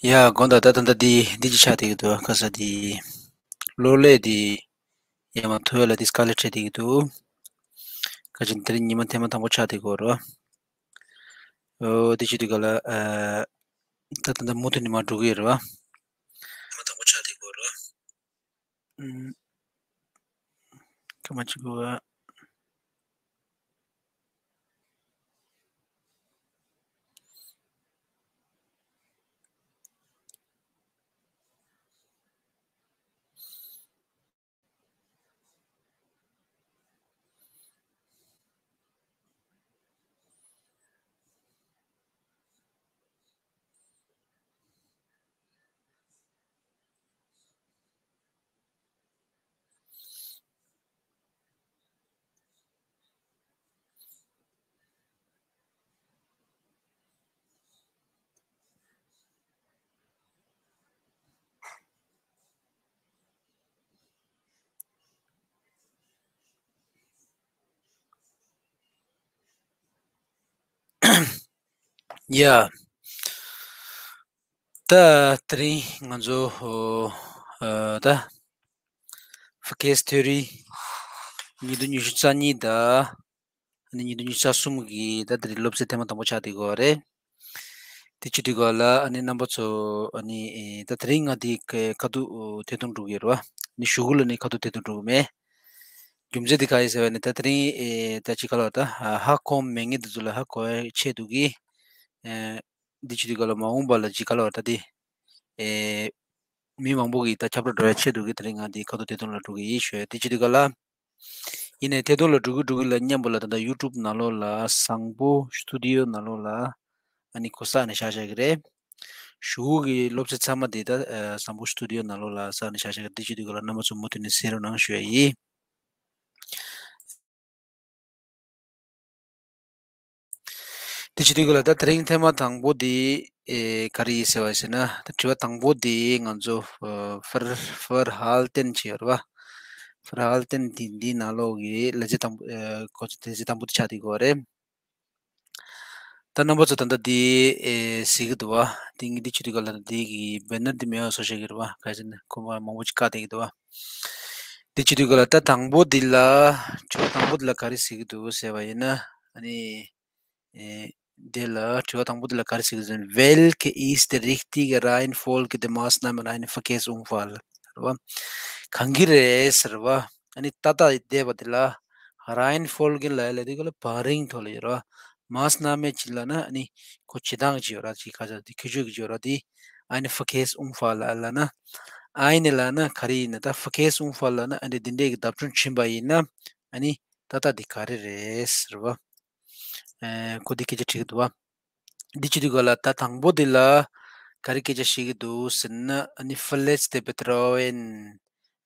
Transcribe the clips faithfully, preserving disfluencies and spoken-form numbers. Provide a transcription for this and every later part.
ཡ་དགོངས་དག་ད་ད་ལྟ་འདི་འདི་ཅི་ཆགས་བསྡད་ཀྱི་འདུག་ཁ་ས་འདི་གློག་ཀླད་འདི་ཡ་མ་ཐོ་ཡ་ལ་འདི་དཀའ་ལས་འཕྲད་བསྡད་ཀྱི་འདུག་ཁ་ཅིག་འདིར་ཉི་མ་ཐེངས་མ་དང་པོ་ཆགས་བསྡད་ཀྱི་ཡོད་རེད་བ། ཨོ་འདི་ཅི་འདུག་ག་ལ་ཨ། ད་ད་ད་མུ་མཐུད་ནས་མར་འགྲོ་གི་ཡོད་རེད་བ། ཉི་མ་དང་པོ་ཆགས་བསྡད་ཀྱི་ཡོད་རེད་བ། ཨུམ། སྐར་མ་གཅིག་པོ་བ། ཡ། ད་དེ་རིང་ང་ཚོ་ཨོ་ཨ་ད་ཧྥུ་ཁེས་ཐོ་རི་ཉིས་སྟོང་ཉི་ཤུ་རྩ་གཉིས་དང་ཨ་ནི་ཉིས་སྟོང་ཉི་ཤུ་རྩ་གསུམ་གི་ད་དེ་རིང་སློབ་ཚན་ཐེངས་མ་དང་པོ་ཆགས་བསྡད་ཀྱི་ཡོད་རེད། དེ་བྱེད་དུས་སྐབས་ལ་ཨ་ནི་རྣམ་པ་ཚོ་ཨ་ནི་ཨེ་ད་དེ་རིང་ང་འདི་ཁ་ཐུག་ཐད་གཏོང་འགྲོ་གི་ཡོད་རེད་བ། ཨ་ནི་གཞུག་གུ་ལ་ནི་ཁ་ཐུག་ཐད་གཏོང་འགྲོ་གི་མེད། རྒྱུ་མཚན་དེ་ག་ཡིན་ཟེར་བ་ནི་ད་དེ་རིང་ཨེ་ད་ཅི་ག་ལ་ད་ཧ་གོ་མེད་མཁན་དེ་ཚོ་ལ་ཧ་གོ་ཡ་ཆེད་དུ་གི་ཨེ་འདི་བྱེད་དུས་སྐབས་ལ་མ་འོངས་པ་ལ་ཅི་ག་ལ་ད་དེ་ཨེ་མི་མང་པོ་གི་ད་ཁྱབ་བསྒྲགས་འགྲོ་ཡ་ཆེད་དུ་གི་དེ་རིང་ང་འདི་ཁ་ཐུག་ཐད་གཏོང་ལ་འགྲོ་གི་ཡིན་ཞུ་ཡ། དེ་བྱེད་དུས་སྐབས་ལ། ཡིན་ནའི་ཐད་གཏོང་ལ་འགྲོ་གི་འགྲོ་གི་ལ་མཉམ་པོ་ལ་ད་ལྟ་ཡུ་ཊུབ་ནང་ལོགས་ལ་བཟང་པོ་སི་ཊུ་ཌི་ཡོ་ནང་ལོགས་ལ་ཨ་ནི་ཁོ་བསགས་ནས་བཞག་བཞག་གི་རེད། གཞུག་གི་སློབ་ཚན་ཚང་མ་དེ་ད་ཨ་བཟང་པོ་སི་ཊུ་ཌི་ཡོ་ནང་ལོགས་ལ་བསགས་ནས་བཞག་བཞག་གི་རེད། དེ་བྱེད་དུས་སྐབས་ལ་རྣམ་པ་ཚོ་མུ་མཐུད་ནས་གསན་རོགས་གནང་ཞུ་ཡ་ཡིན། དེ་བྱེད་དུས་སྐབས་ལ་ད་དེ་རིང་ཐེངས་མ་དང་པོ་དེ་ཨེ་ག་རེ་ཡིན་ཟེར་བ་ཟེར་ན་ད་དྲི་བ་དང་པོ་དེ་ང་ཚོ་ཨ་ཧྥར་ཧྥར་ཧལ་ཏེན་བྱས་ཡོད་རེད་བ། ཧྥར་ཧལ་ཏེན་དེ་འདི་ནང་ལོགས་ཀྱི་ལེ་ཚན་དང་པོ་ཨེ་གོ་ཚོད་དེ་ཚེ་དང་པོ་དེ་ཆགས་བསྡད་ཀྱི་ཡོད་རེད། ད་རྣམ་པ་ཚོ་ད་ལྟ་འདི་ཨེ་གཟིགས་ཀྱི་འདུག་བ། འདི་ངས་འདི་བྱེད་དུས་སྐབས་ལ་འདི་གི་བེ་ནར་འདི་མེད་པ་བཟོ་བཞག་གི་རེད་བ། ག་རེ་ཟེར་ན་ཁོ་མ་མང་པོ་ཅིག་བཀག་བསྡད་ཀྱི་འདུག་བ། འདི་བྱེད་དུས་སྐབས་ལ་ད་དང་པོ་འདི་ལ་དྲི་བ་དང་པོ་འདི་ལ་ག་རེ་གཟིགས་ཀྱི་འདུག་ཟེར་བ་ཡིན་ན་ཨ་ནི། ཨེ་དེ་ལ་དྲི་བ་དང་པོ་དེ་ལ་ག་རེ་ཟེར་གྱི་ཟེར་ན། Welche ist die richtige Reihenfolge der Maßnahmen in einem Verkehrsunfall? རེད་བ། གང་གི་རེད་ཟེར་བ། ཨ་ནི་ཏག་ཏག་བསྡད་པ་དེ་ལ་Reihenfolge ལ་ལ་དེ་ག་ལ་བར་རིང་ཐོག་ལ་ཡོད་རེད་བ། Maßnahme ཅིག་ལ་ན་ཨ་ནི་ཁོ་བྱེད་སྟངས་ཅིག་ཡོད་ར་ཅིག་ཁ་ཆ་དེ་ཁྱད་ཆོས་ཀྱི་ཡོད་ར་དེ། Ein Verkehrsunfall ལ་ལ་ན། Eine ལ་ན་ག་རེ་ཡིན་ན་ད་Verkehrsunfall ལ་ན་ཨ་ནི་དེ་འདྲས་ཀྱི་བརྡབ་ཆག་ཕྱིན་པ་ཡིན་ན་ཨ་ནི་ཏག་ཏག་དེ་ག་རེ་རེད་ཟེར་བ། ཨེ་ཁོ་འདི་སྐད་ཆ་དྲིས་ཀྱི་འདུག་བ། འདི་བྱེད་དུས་སྐབས་ལ་ད་དང་པོ་འདི་ལ་ག་རེ་སྐད་ཆ་བཤད་ཀྱི་འདུག་ཟེར་ན་ཨ་ནི་verletzte Bedrohung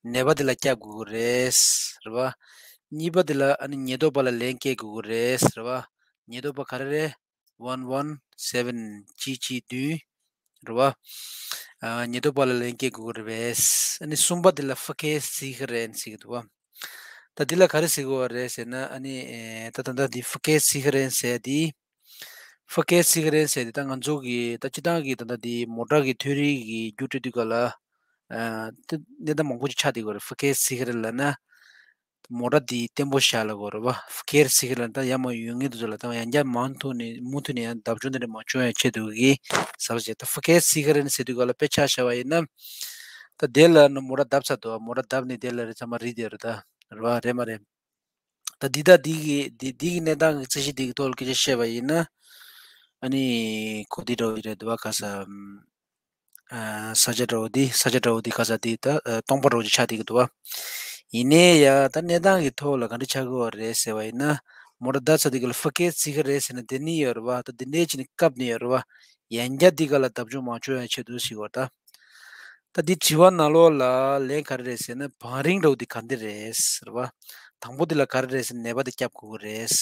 ནད་པ་དེ་ལ་བསྐྱབས་དགོས་ཀྱི་རེད། རེད་བ། གཉིས་པ་དེ་ལ་ཨ་ནི་ཉེན་རྟོག་པ་ལ་ལན་སྐྱེལ་དགོས་ཀྱི་རེད། རེད་བ། ཉེན་རྟོག་པ་ག་རེ་རེད། ཝན་ཝན་སེ་བན་གཅིག་གཅིག་བདུན། རེད་བ། ཨ་ཉེན་རྟོག་པ་ལ་ལན་སྐྱེལ་དགོས་ཀྱི་རེད་པས། ཨ་ནི་གསུམ་པ་དེ་ལ་ཧྥུ་ཁེ་སི་ཁེ་རེན་ཟེར་གྱི་འདུག་བ། ད་འདི་ལ་ག་རེ་ཟེར་དགོས་པ་རེད་ཟེར་ན། ཨ་ནི་ཨེ་ད་ད་ལྟ་འདི་ཧྥུ་ཁེ་སི་ཁེ་རེན་ཟེར་འདི། ཧྥུ་ཁེ་སི་ཁེ་རེན་ཟེར་འདི་ད་ང་ཚོ་གི་ད་སྤྱི་བཏང་གི་ད་ལྟ་འདི་མོ་ཊ་གི་ཐོན་རིགས་ཀྱི་རྒྱུགས་སྤྲོད་དུས་སྐབས་ལ། ཨ་ད་གནས་སྟངས་མང་པོ་ཅིག་ཆགས་བསྡད་ཀྱི་ཡོད་རེད། ཧྥུ་ཁེ་སི་ཁེ་རེན་ལབ་ན། མོ་ཊ་འདི་བརྟན་པོ་བཞག་ལབ་དགོས་རེད་བ། ཧྥུ་ཁེ་སི་ཁེ་རེན་ད་ཡར་མར་ཡོང་མཁན་དེ་ཚོ་ལ་ད་ཡང་བསྐྱར་མུ་མཐུད་ནས་མུ་མཐུད་ནས་ཡང་བརྡབ་གཅོག་འདི་འདྲ་མ་བྱུང་ཡ་ཆེད་དུ་གི་ཟེར་བ་ཞིག་ད་ཧྥུ་ཁེ་སི་ཁེ་རེན་ཟེར་དུས་སྐབས་ལ་དཔེ་ཆ་བཞག་པ་ཡིན་ན། ད་དེ་ལ་ནི་མོ་ཊ་བརྡབས་ཚར་འདུག་མོ་ཊ་བརྡབས་ནས་དེ་ལ་རེད་ཚང་མ་རིལ་བསྡད་རེད་ད། རེད་བ། རེད་མ་རེད། ད་འདི་ད་འདི་གི་འདི་འདི་གི་གནས་སྟངས་ཀྱི་རྩིས་གཞི་འདི་གི་ཐོག་ལ་སྐད་ཆ་བཤད་པ་ཡིན་ན། ཨ་ནི་ཁོ་འདི་འདྲ་བོ་འདི་རེད་འདུག་བ། ག་ས། ཨ་ས་ཆ་འདྲ་བོ་འདི་ས་ཆ་འདྲ་བོ་འདི་ག་ས་འདི་ད་ཨ་སྟོང་པ་འདྲ་བོ་ཅིག་ཆགས་བསྡད་ཀྱི་འདུག་བ། ཡིན་ནའི་ཡ་ད་གནས་སྟངས་ཀྱི་ཐོག་ལ་ག་འདྲ་ཆགས་ཀྱི་ཡོད་རེད་ཟེར་བ་ཡིན་ན། མོ་ཊ་བརྡབས་ཚར་དུས་སྐབས་ལ་ཧྥུ་ཁེ་སི་ཁེ་རེན་ཟེར་ནས་དེ་ནི་ཡོད་རེད་བ། ད་དེ་འདྲའི་ཅིག་ནི་བཀབ་ནི་ཡོད་རེད་བ། ཡང་བསྐྱར་འདི་ག་ལ་བརྡབ་གཅོག་མ་བྱུང་ཡ་ཆེད་དུ་ཟེར་བ་ད། ད་འདི་དྲི་བ་ནང་ལོགས་ལ་ལན་ག་རེ་རེད་ཟེར་ན། བང་རིམ་འདྲ་བོ་འདི་ག་འདི་རེད་ཟེར་བ། དང་པོ་འདི་ལ་ག་རེ་རེད་ཟེར་ན་ནད་པ་འདི་སྐྱོབ་དགོས་ཀྱི་རེད།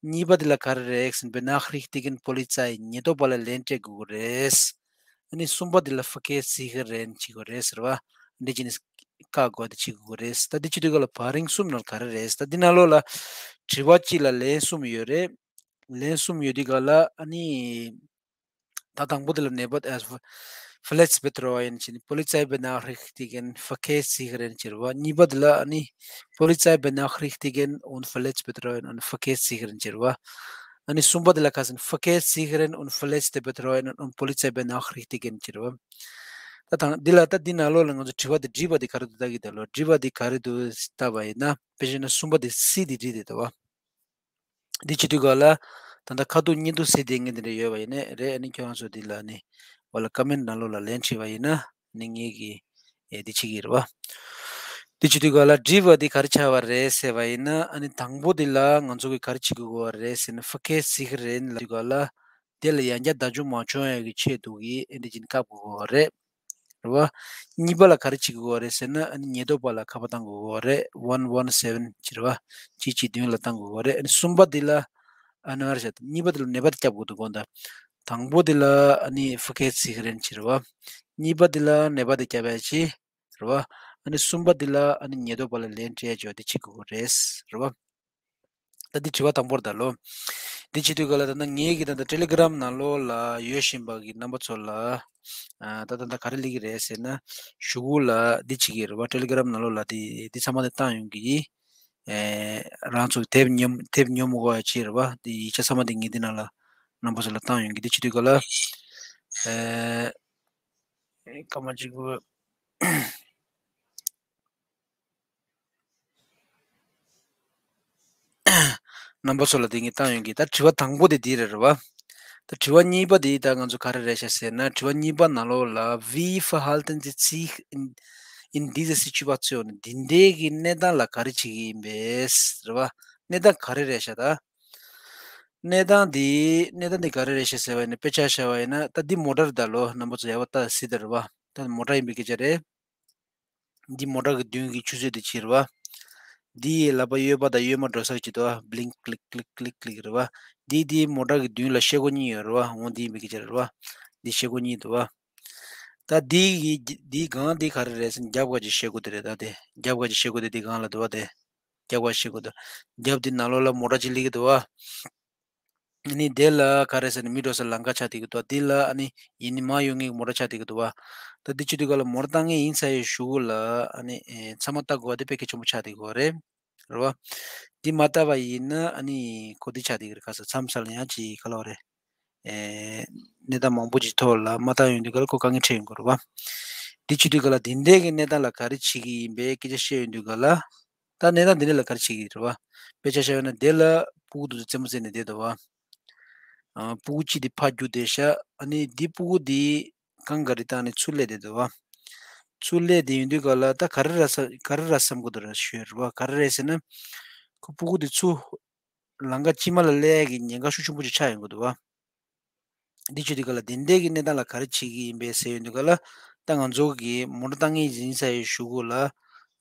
གཉིས་པ་འདི་ལ་ག་རེ་རེད་ཟེར་ན་Benachrichtigen Polizei ཉེན་རྟོག་པ་ལ་ལན་སྤྲད་དགོས་ཀྱི་རེད། ཨ་ནི་གསུམ་པ་འདི་ལ་ཧྥུ་ཁེ་སི་ཁེ་རེན་བྱེད་དགོས་རེད་ཟེར་བ། འདི་བྱས་ནས་བཀག་དགོས་འདི་བྱེད་དགོས་ཀྱི་རེད། ད་འདི་བྱེད་དུས་སྐབས་ལ་བང་རིམ་གསུམ་ནང་ག་རེ་རེད། ད་འདི་ནང་ལོགས་ལ་དྲི་བ་གཅིག་ལ་ལན་གསུམ་ཡོད་རེད། ལན་གསུམ་ཡོད་དུས་སྐབས་ལ་ཨ་ནི། ད་དང་པོ་དེ་ལ་ནད་པ་ཨ་Verletzte betreuen བྱས་ནས་Polizei benachrichtigen ཧྥུ་ཁེ་སི་ཁེ་རེན་བྱེད་རེད་བ། གཉིས་པ་དེ་ལ་ཨ་ནི་Polizei benachrichtigen und Verletzte betreuen und ཧྥུ་ཁེ་སི་ཁེ་རེན་བྱེད་རེད་བ། ཨ་ནི་གསུམ་པ་དེ་ལ་ག་ཟེར་ན་ཧྥུ་ཁེ་སི་ཁེ་རེན་und Verletzte betreuen und Polizei benachrichtigen བྱེད་རེད་བ། ད་དང་འདི་ལ་ད་འདི་ནང་ལོགས་ལ་ང་ཚོ་དྲི་བ་དེ་བྲིས་པ་དེ་ག་རེ་འདུག་ལྟ་གི་ད་ལོ། དྲི་བ་དེ་ག་རེ་འདུག་ལྟ་བ་ཡིན་ན། དཔེ་བཞག་ན་གསུམ་པ་དེ་སི་དེ་བྲིས་དེ་འདུག་བ། འདི་བྱེད་དུས་སྐབས་ལ། ད་ལྟ་ཁ་ཐུག་བརྙན་ཐུང་གཟིགས་བསྡད་མཁན་དེ་འདྲ་ཡོད་པ་ཡིན་ནའི་རེད། ཨ་ནི་ཁྱོད་རང་ཚོ་འདི་ལ་ནི་འོག་ལ་ཀོ་མེན་ནང་ལོགས་ལ་ལན་བྲིས་པ་ཡིན་ན་ནི་ངེད་ཀྱིས་ཨེ་འདི་བྱེད་ཀྱི་རེད་བ། འདི་བྱེད་དུས་སྐབས་ལ་དྲི་བ་འདི་ག་རེ་ཆགས་པ་རེད་ཟེར་བ་ཡིན་ན། ཨ་ནི་དང་པོ་འདི་ལ་ང་ཚོ་གིས་ག་རེ་བྱེད་དགོས་པ་རེད་ཟེར་ན། ཧྥུ་ཁེ་སི་ཁེ་རེན་ལབ་དུས་སྐབས་ལ། དེ་ལ་ཡང་བསྐྱར་བརྡབ་གཅོག་མ་བྱུང་ཡ་གི་ཆེད་དུ་གི་ཨེ་འདི་བྱས་ནས་བཀག་དགོས་པ་རེད། རེད་བ། གཉིས་པ་ལ་ག་རེ་བྱེད་དགོས་པ་རེད་ཟེར་ན། ཨ་ནི་ཉེན་རྟོག་པ་ལ་ཁ་པར་བཏང་དགོས་པ་རེད། ཝན་ཝན་སེ་བན་བྱེད་རེད་བ། གཅིག་གཅིག་བདུན་ལ་བཏང་དགོས་པ་རེད། ཨ་ནི་གསུམ་པ་འདི་ལ། ཨ་ནི་ཨར་བྱ་གཉིས་པ་འདི་ལ་ནད་པ་དེ་སྐྱོབ་དགོས་འདུག་གོ། ད་དང་པོ་འདི་ལ་ཨ་ནི་ཧྥུ་ཁེ་སི་ཁེ་རེན་བྱེད་རེད་བ། གཉིས་པ་འདི་ལ་ནད་པ་དེ་སྐྱོབ་ཡ་བྱེད། རེད་བ། ཨ་ནི་གསུམ་པ་འདི་ལ་ཨ་ནི་ཉེན་རྟོག་པ་ལ་ལན་སྤྲད་ཡ་བྱེད་པ་དེ་བྱེད་དགོས་ཀྱི་རེད། རེད་བ། ད་འདི་དྲི་བ་དང་པོར་ད་ལོ། འདི་བྱེད་དུས་སྐབས་ལ་ད་ལྟ་ངེད་ཀྱི་ད་ལྟ་ཊེ་ལི་གྷི་རམ་ནང་ལོགས་ལ་ཡོད་བཞིན་པ་གི་རྣམ་པ་ཚོ་ལ། ཨ་ད་ད་ལྟ་ག་རེ་སླེབས་ཀྱི་རེད་ཟེར་ན། གཞུག་གུ་ལ་འདི་བྱེད་ཀྱི་རེད་བ། ཊེ་ལི་གྷི་རམ་ནང་ལོགས་ལ་འདི་འདི་ཚང་མ་འདི་བཏང་ཡོང་གི་ཡིན། ཨེ་རང་ཚོ་དེབ་ཉོ་དེབ་ཉོ་མི་དགོས་པ་བྱས་རེད་བ། འདི་ཡིག་ཆ་ཚང་མ་འདི་ངེད་འདི་ནང་ལ་རྣམ་པ་ཚོ་ལ་བཏང་ཡོང་གི། འདི་བྱེད་དུས་སྐབས་ལ། ཨེ་སྐར་མ་གཅིག་གུ། རྣམ་པ་ཚོ་ལ་དེ་ངས་བཏང་ཡོང་གི། ད་དྲི་བ་དང་པོ་དེ་འདི་རེད་རེད་བ། ད་དྲི་བ་གཉིས་པ་དེ་ད་ང་ཚོ་ག་རེ་རེད་ཤག་ཟེར་ན། དྲི་བ་གཉིས་པ་ནང་ལོགས་ལ། Wie verhalten Sie sich in, in dieser Situation? འདི་འདྲའི་གི་གནས་སྟངས་ལ་ག་རེ་བྱེད་ཀྱི་ཡིན་པས་རེད་བ། གནས་སྟངས་ག་རེ་རེད་ཤག་ད། གནས་སྟངས་འདི་གནས་སྟངས་འདི་ག་རེ་རེད་ཤག་ཟེར་བ་ཡིན་ན། དཔེ་ཆ་བཞག་པ་ཡིན་ན་ད་འདི་མོ་ཊ་རེད་ད་ལོ། རྣམ་པ་ཚོ་ཡག་པོ་ལྟ་གཟིགས་དང་རེད་བ། ད་མོ་ཊ་ཡིན་པའི་སྐད་ཆ་རེད། འདི་མོ་ཊ་གི་མདུན་གྱི་ཆུ་ཚོད་དེ་བྱས་རེད་བ། འདི་ཡི་ལག་པ་གཡས་པ་དང་གཡོན་མ་འགྲོ་ས་ཅིག་འདུག་བ། Blink click click click click རེད་བ། འདི་འདི་མོ་ཊ་གི་མདུན་ལ་ཤེལ་སྒོ་གཉིས་ཡོད་རེད་བ། འོ་འདི་ཡིན་པའི་སྐད་ཆ་རེད་བ། འདི་ཤེལ་སྒོ་གཉིས་འདུག་བ། ད་འདི་ཡི་འདི་སྒང་འདི་ག་རེ་རེད་ཟེར་ན། རྒྱབ་ཁ་ཅིག་ཤེལ་སྒོ་དེ་རེད། ད་དེ་རྒྱབ་ཁ་ཅིག་ཤེལ་སྒོ་དེ་འདི་སྒང་ལ་འདུག་བ། དེ་རྒྱབ་ཁ་ཤེལ་སྒོ་དེ། རྒྱབ་འདི་ནང་ལོགས་ལ་མོ་ཊ་ཅིག་སླེབས་ཀྱི་འདུག་བ། ཨ་ནི་དེ་ལ་ག་རེ་ཟེར་ན། མི་འགྲོ་ས་ལམ་ཁ་ཆགས་བསྡད་ཀྱི་འདུག་དེ་ལ་ཨ་ནི་ཡིན་ནི་མ་ཡོང་ངེས་མོ་ཊ་ཆགས་བསྡད་ཀྱི་འདུག་བ། ད་འདི་བྱེད་དུས་སྐབས་ལ་མོ་ཊ་བཏང་མཁན་ཡིན་ཚར་ཡའི་གཞུག་གུ་ལ་ཨ་ནི་ཨེ་ཚང་མ་ལྟ་དགོས་པ་དེ་དཔེ་གལ་ཆེན་པོ་ཆགས་བསྡད་ཀྱི་ཡོད་རེད། རེད་བ། འདི་མ་ལྟ་བ་ཡིན་ན་ཨ་ནི་ཁོ་འདི་ཆགས་བསྡད་ཀྱི་རེད། ག་ས་མཚམས་མཚམས་ལ་ཡང་ཅིག་ག་ལབ་དགོས་རེད། ཨེ་གནས་སྟངས་མང་པོ་ཅིག་ཐོག་ལ་མ་བཏང་ཡོང་དུས་སྐབས་ལ་ཁོ་དཀའ་ངལ་འཕྲད་ཡོང་གི་རེད་བ། འདི་བྱེད་དུས་སྐབས་ལ་འདི་འདྲའི་གི་གནས་སྟངས་ལ་ག་རེ་བྱེད་ཀྱི་ཡིན་པའི་སྐད་ཆ་བཤད་ཡོང་དུས་སྐབས་ལ། ད་གནས་སྟངས་འདི་འདྲ་ལ་ག་རེ་བྱེད་ཀྱི་རེད་བ། དཔེ་ཆ་བཞག་ཡོད་ན་དེ་ལ་སྤུ་གུ་དེ་ཚོ་རྩེད་མོ་རྩེ་ནས་བསྡད་འདུག་བ། ཨ་སྤུ་གུ་གཅིག་དེ་ཕར་རྒྱུག་བསྡད་ཤག་ཨ་ནི་འདི་སྤུ་གུ་དེ་རྐང་ག་རེ་བཏང་ནས་ཚུར་སླེབས་བསྡད་འདུག་བ། ཚུར་སླེབས་བསྡད་ཡོང་དུས་སྐབས་ལ་ད་ག་རེ་ར་ས་ག་རེ་ར་བསམ་གྱི་འདུག་ར་ཞུས་རེད་བ། ག་རེ་རེད་ཟེར་ན། ཁོ་སྤུ་གུ་དེ་ཚུར་ལམ་ཁ་དཀྱིལ་མ་ལ་སླེབས་ཡ་གི་ཉེན་ཁ་ཤུགས་ཆེན་པོ་ཅིག་ཆགས་ཡོང་གི་འདུག་བ། འདི་བྱེད་དུས་སྐབས་ལ་འདི་འདྲའི་གི་གནས་སྟངས་ལ་ག་རེ་བྱེད་ཀྱི་ཡིན་པས་ཟེར་ཡོང་དུས་སྐབས་ལ། ད་ང་ཚོ་གི་མོ་ཊ་བཏང་མཁན་ཡིན་ཚར་ཡའི་གཞུག་གུ་ལ།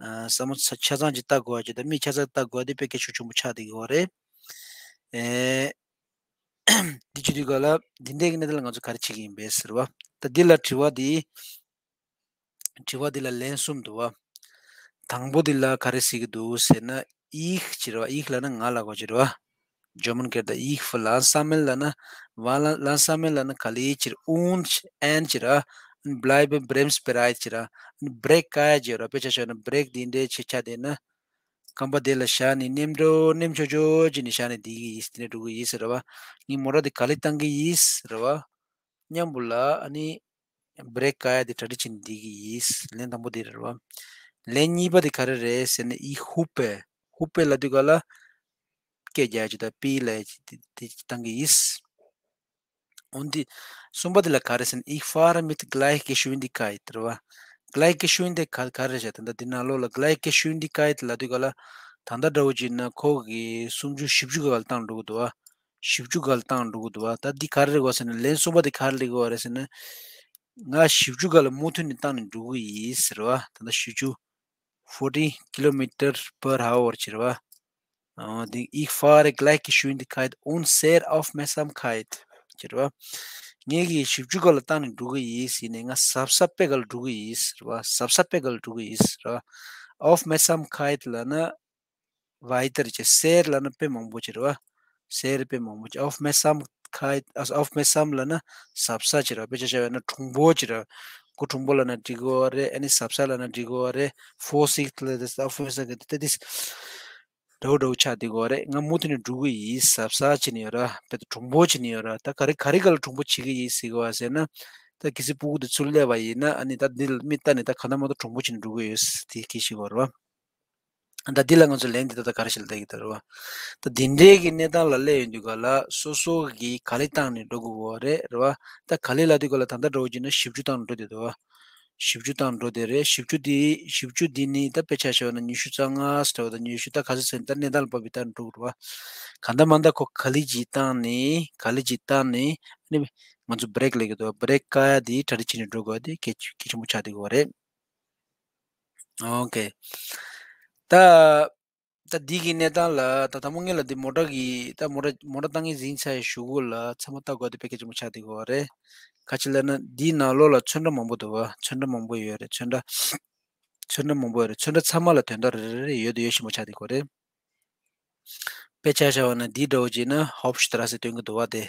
ཨ་བསམ་བློ་ཆ་ཆ་ཚང་ཅིག་བཏང་དགོས་པ་ཅིག་དང་མི་ཆ་ཚང་བཏང་དགོས་པ་དེ་དཔེ་གལ་ཆེ་ཆེན་པོ་ཆགས་བསྡད་ཀྱི་ཡོད་རེད། ཨེ། འདི་བྱེད་དུས་སྐབས་ལ་འདི་འདྲའི་གི་གནས་སྟངས་ལ་ང་ཚོ་ག་རེ་བྱེད་ཀྱི་ཡིན་པས་ཟེར་བ། ད་འདི་ལ་དྲི་བ་འདི། དྲི་བ་འདི་ལ་ལན་གསུམ་འདུག་བ། དང་པོ་འདི་ལ་ག་རེ་ཟེར་གྱི་འདུག་ཟེར་ན། ཨིག་ཅེས་རེད་བ། ཨིག་ལབ་ན་ང་ལབ་དགོས་ཀྱི་རེད་བ། ཇར་མན་སྐད་དུ་Ich verlasse Sammeln ལབ་ན། verlasse Sammeln ལབ་ན་ག་ལེར་ཅེས་རེད། und ein ཅེས་རེད། bleibe bremsbereit ཅེས་རེད། brake ག་ཡ་ཅེས་རེད། དཔེ་ཆ་བཞག་ན་brake འདི་འདྲའི་ཆེ་ཆ་དེ་ན། རྐང་པ་དེ་ལ་བཞག་ནས་ནེམ་འགྲོ་ནེམ་ཆོག་ཆོག་ཅིག་ནས་བཞག་ནས་འདི་གི་ཡིས་དེ་ནས་འགྲོ་གི་ཡིས་ཟེར་བ། ངས་མོ་ཊ་དེ་ག་ལེར་བཏང་གི་ཡིས་ཟེར་བ། མཉམ་པོ་ལ་ཨ་ནི་brake ག་ཡ་དེ་གྲ་སྒྲིག་བྱས་ནས་འདི་གི་ཡིས། ལན་དང་པོ་དེ་རེད་བ། ལན་གཉིས་པ་དེ་ག་རེ་རེད་ཟེར་ན། Ich hupe hupe ལབ་དུས་སྐབས་ལ་སྐད་རྒྱག་ཅིག་དང་པི་ལབ་ཅིག་དེ་དེ་བཏང་གི་ཡིས། འོན་ཏེ། གསུམ་པ་དེ་ལ་ག་རེ་ཟེར་ན། Ich fahre mit Gleichgeschwindigkeit རེད་བ། Gleichgeschwindigkeit ག་རེ་རེད་ཟེར་ན། ད་ལྟ་འདི་ནང་ལོགས་ལ་Gleichgeschwindigkeit ལབ་དུས་སྐབས་ལ། ད་ལྟ་འདྲ་བོ་བྱས་ན་ཁོ་གི་སུམ་ཅུ་བཞི་བཅུ་ག་ལ་བཏང་འགྲོ་གི་འདུག་བ། བཞི་བཅུ་ག་ལ་བཏང་འགྲོ་གི་འདུག་བ། ད་འདི་ག་རེ་རེད་བ་ཟེར་ན། ལན་གསུམ་པ་དེ་ག་རེ་རེད་བ་རེད་ཟེར་ན། ང་བཞི་བཅུ་ག་ལ་མུ་མཐུད་ནས་བཏང་ནས་འགྲོ་གི་ཡིན་ཟེར་བ། ད་ལྟ་བཞི་བཅུ། forty kilometer per hour ཅེས་རེད་བ། འོ་དེ། Ich fahre Gleichgeschwindigkeit und sehr Aufmerksamkeit ཅེས་རེད་བ། ངས་ཀྱིས་བཞི་བཅུ་ག་ལ་བཏང་ནས་འགྲོ་གི་ཡིན་ཟེར་ནས། ང་གཟབ་གཟབ་དཔེ་ག་ལ་འགྲོ་གི་ཡིན་ཟེར་བ། གཟབ་གཟབ་དཔེ་ག་ལ་འགྲོ་གི་ཡིན་ཟེར་བ། Aufmerksamkeit ལབ་ན་weiter ཅེས། sehr ལབ་ན་དཔེ་མང་པོ་ཅེས་རེད་བ། sehr དཔེ་མང་པོ་ཅེས། Aufmerksamkeit ཨ། Aufmerksam ལབ་ན་གཟབ་གཟབ་ཅེས་རེད་བ། དཔེ་ཆ་བཞག་པ་ཡིན་ན་གྲུང་པོ་ཅེས་རེད། ཁོ་གྲུང་པོ་ལབ་ན་འགྲིག་གི་ཡོད་རེད། ཨ་ནི་གཟབ་གཟབ་ལབ་ན་འགྲིག་གི་ཡོད་རེད། Vorsicht ལབ་དུས་Aufmerksamkeit དེ་དེ་འདྲ་བོ་འདྲ་བོ་ཆགས་བསྡད་ཀྱི་ཡོད་རེད། ང་མུ་མཐུད་ནས་འགྲོ་གི་ཡིན། གཟབ་གཟབ་བྱས་ནས་ཡོད་ར། དཔེ་ད་གྲུང་པོ་བྱས་ནས་ཡོད་ར། ད་ག་རེ་ག་རེ་ག་ལ་གྲུང་པོ་བྱེད་ཀྱི་ཡིན་ཟེར་གི་བ་ཟེར་ན། ད་གལ་སྲིད་སྤུ་གུ་དེ་ཚུར་སླེབས་པ་ཡིན་ན། ཨ་ནི་ད་འདི་ལ་མིག་ལྟ་ནས་ད་གང་ལྟར་མ་གཏོགས་གྲུང་པོ་བྱས་ནས་འགྲོ་གི་ཡོད་དེ་གལ་ཆེ་གི་རེད་བ། ད་འདི་ལ་ང་ཚོ་ལན་འདི་ད་ལྟ་ག་རེ་ཞིག་ལ་བལྟ་གི་ད་རེད་བ། ད་འདི་འདྲའི་གི་གནས་སྟངས་ལ་སླེབས་ཡོང་དུས་ག་ལ་སོ་སོ་གིས་ག་ལེ་བཏང་ནས་འགྲོ་དགོས་གོ་རེད་རེད་བ། ད་ག་ལེ་ལབ་དུས་ག་ལ་ད་ལྟ་འགྲོ་གི་ན་བཞི་བཅུ་བཏང་ནས་འགྲོ་དེ་འདུག་བ། བཞི་བཅུ་བཏང་འགྲོ་དེ་རེད། བཞི་བཅུ་དེ་བཞི་བཅུ་དེ་ནི་ད་དཔེ་ཆ་བཞག་ན་ཉི་ཤུ་རྩ་ལྔ་ཟེར་བ་དང་ཉི་ཤུ་ད་ག་ཚོད་ཟེར་ན་ད་གནས་སྟངས་ལ་བབས་པའི་ད་འགྲོ་དགོས་རེད་བ། གང་ལྟར་མ་ལྟར་ཁོ་ག་ལེ་ཅིག་བཏང་ནས་ག་ལེ་ཅིག་བཏང་ནས་ཨ་ནི་ང་ཚོ་བྷི་རེག་ལབ་ཀྱི་འདུག་བྷི་རེག་བཀག་ཡ་དེ་གྲ་སྒྲིག་བྱས་ནས་འགྲོ་དགོས་པ་དེ་གལ་གལ་ཆེན་པོ་ཆགས་བསྡད་ཀྱི་ཡོད་རེད། ཨོ་ཀེ། ད་ད་འདི་གི་གནས་སྟངས་ལ་ད་དང་པོ་ངེད་ལ་འདི་མོ་ཊ་གི་ད་མོ་ཊ་མོ་ཊ་བཏང་གི་ཟིན་ཚར་ཡི་གཞུག་གུ་ལ་ཚང་མ་ལྟ་དགོས་དེ་དཔེ་གལ་ཆེན་པོ་ཆགས་བསྡད་ཀྱི་ཡོད་རེད། ག་ཅི་ལབ་ན་འདིའི་ནང་ལོགས་ལ་ཚོན་ཁྲ་མང་པོ་འདུག་བ། ཚོན་ཁྲ་མང་པོ་ཡོད་རེད། ཚོན་ཁྲ་ཚོན་ཁྲ་མང་པོ་ཡོད་རེད། ཚོན་ཁྲ་ཚང་མ་ལ་དོན་དག་རེ་རེ་རེ་ཡོད་དུ་ཡོད་བཞིན་པ་ཆགས་བསྡད་ཀྱི་ཡོད་རེད། དཔེ་ཆ་བཞག་པ་ན་འདི་འདྲ་བོ་ཅིག་ན་Hauptstraße སྟོན་གྱི་འདུག་བ་དེ།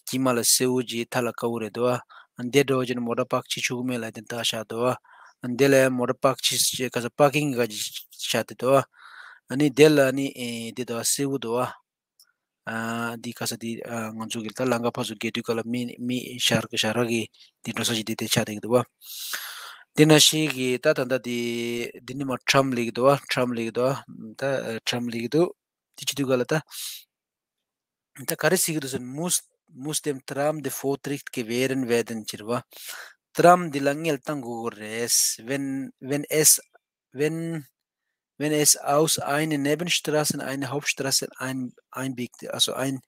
དཀྱིལ་མ་ལ་སེར་པོ་ཅིག་མཐའ་ལ་དཀར་པོ་རེད་འདུག་བ། འདི་འདྲ་བོ་ཅིག་ན་མོ་ཊ་པཱརྐ་བྱེད་ཆོག་གི་མེད་ལབ་དེ་འདྲ་བཞག་འདུག་བ། འདི་ལ་ཡང་མོ་ཊ་པཱརྐ་བྱེད་ཅེས་ག་ས་པཱར་ཀིང་ག་ཅིག་བཞག་དེ་འདུག་བ། ཨ་ནི་འདི་ལ་ནི་ཨེ་འདི་འདུག་བ། སེར་པོ་འདུག་བ། ཨ་འདི་ག་ས་འདི་ཨ་ང་ཚོ་གི་ད་ལམ་ཁ་ཕར་ཚུར་བརྒལ་དུས་སྐབས་ལ་མི་མི་ཞར་ཞར་ར་གི་འདི་འགྲོ་ས་ཞིག་འདི་དེ་ཆགས་བསྡད་ཀྱི་འདུག་བ། འདི་ན་ཤི་གི་ད་ད་ད་འདི་འདི་ནི་མ་Tram ལབ་ཀྱི་འདུག་བ། Tram ལབ་ཀྱི་འདུག་བ། ད་Tram ལབ་ཀྱི་འདུག་འདི་བྱེད་དུས་སྐབས་ལ་ད་ད་ག་རེ་ཟེར་གྱི་འདུག་ཟེར་ན། muss muss dem Tram der Vortritt gewähren werden ཟེར་བ། Tram འདི་ལ་སྔོན་ལ་བཏང་དགོས་ཀྱི་རེད། Wenn wenn es wenn wenn es aus einer Nebenstraße in eine Hauptstraße ein einbiegt, also ein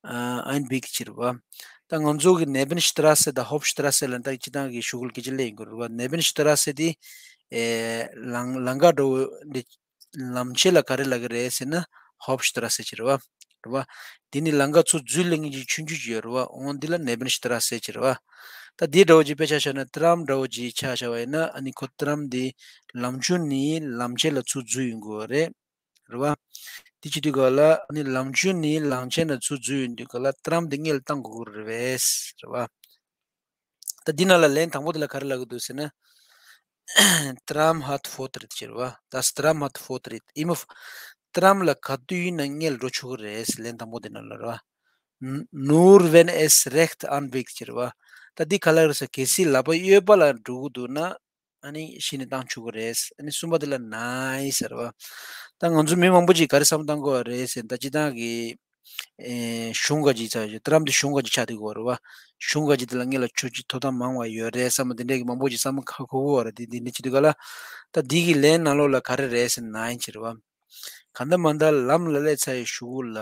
äh, einbiegt ཟེར་བ། ད་ང་ཚོ་གི་Nebenstraße དང་Hauptstraße ལ་ད་སྤྱི་བཏང་གི་གཞུག་གུ་སྐད་ཆ་སླེབས་ཡོང་གི་རེད་བ། Nebenstraße དེ་ཨེ་ལམ་ལམ་ཁ་འགྲོ་འདི་ལམ་ཆེན་ལ་ག་རེ་ལབ་ཀྱི་རེད་ཟེར་ན་Hauptstraße ཟེར་བ། རེད་བ། འདི་ནི་ལམ་ཁ་ཚུར་འཛུལ་ལེ་ངེས་ཀྱི་ཆུང་ཆུང་ཅིག་ཡོད་རེད་བ། འོང་འདི་ལ་Nebenstraße ཟེར་བ། ད་འདི་འདྲ་བོ་ཅིག་དཔེ་ཆ་བཞག་ན་Tram འདྲ་བོ་ཅིག་ཆ་བཞག་པ་ཡིན་ན་ཨ་ནི་ཁོ་Tram འདི་ལམ་ཆུང་ནས་ལམ་ཆེན་ལ་ཚུར་འཛུལ་ཡོང་གི་ཡོད་རེད། རེད་བ། འདི་བྱེད་དུས་སྐབས་ལ་ཨ་ནི་ལམ་ཆུང་ནས་ལམ་ཆེན་ལ་ཚུར་འཛུལ་ཡོང་དུས་སྐབས་ལ་Tram འདི་སྔོན་ལ་བཏང་དགོས་ཀྱི་རེད་བས། རེད་བ། ད་འདི་ནང་ལ་ལན་དང་པོ་དེ་ལ་ག་རེ་ལབ་ཀྱི་འདུག་ཟེར་ན། Tram hat Vortritt ཟེར་བ། Das Tram hat Vortritt. Immer Tram ལ་ག་དུས་ཡིན་ན་སྔོན་ལ་འགྲོ་ཆོག་གི་རེད། ལན་དང་པོ་དེ་ནང་ལ་རེད་བ། N- Nur wenn es rechts anbiegt ཟེར་བ། ད་འདི་ག་ལ་རེད་ཟེར། གལ་སྲིད་ལག་པ་གཡས་པ་ལ་འགྲོ་གི་འདུག་ན་ཨ་ནི་གཞི་ནས་བཏང་ཆོག་གི་རེད། ཨ་ནི་གསུམ་པ་དེ་ལ་nein ཟེར་བ། ད་ང་ཚོ་མི་མང་པོ་ཅིག་ག་རེ་བསམ་བཏང་དགོས་པ་རེད་ཟེར་ན། ད་སྤྱི་བཏང་གི་ཨེ་གཞུང་ག་ཅིག་ཚ་ཡོད། Tram དེ་གཞུང་ག་ཅིག་ཆགས་བསྡད་ཀྱི་ཡོད་རེད་བ། གཞུང་ག་ཅིག་དེ་ལ་སྔོན་ལ་ཆོག་ཅིག་ཐོབ་ཐང་མང་བ་ཡོད་རེད་བསམ་པ་འདི་འདྲས་ཀྱི་མང་པོ་ཅིག་བསམ་ཁག་ཁོ་གོ་བ་རེད། དེ་འདི་འདྲས་བྱེད་དུས་ག་ལ་ད་འདི་གི་ལན་ནང་ལོགས་ལ་ག་རེ་རེད་ཟེར་ན་nein ཟེར་བ། གང་ལྟར་མ་ལྟར་ལམ་ལ་སླེབས་ཚར་ཡི་གཞུག་གུ་ལ་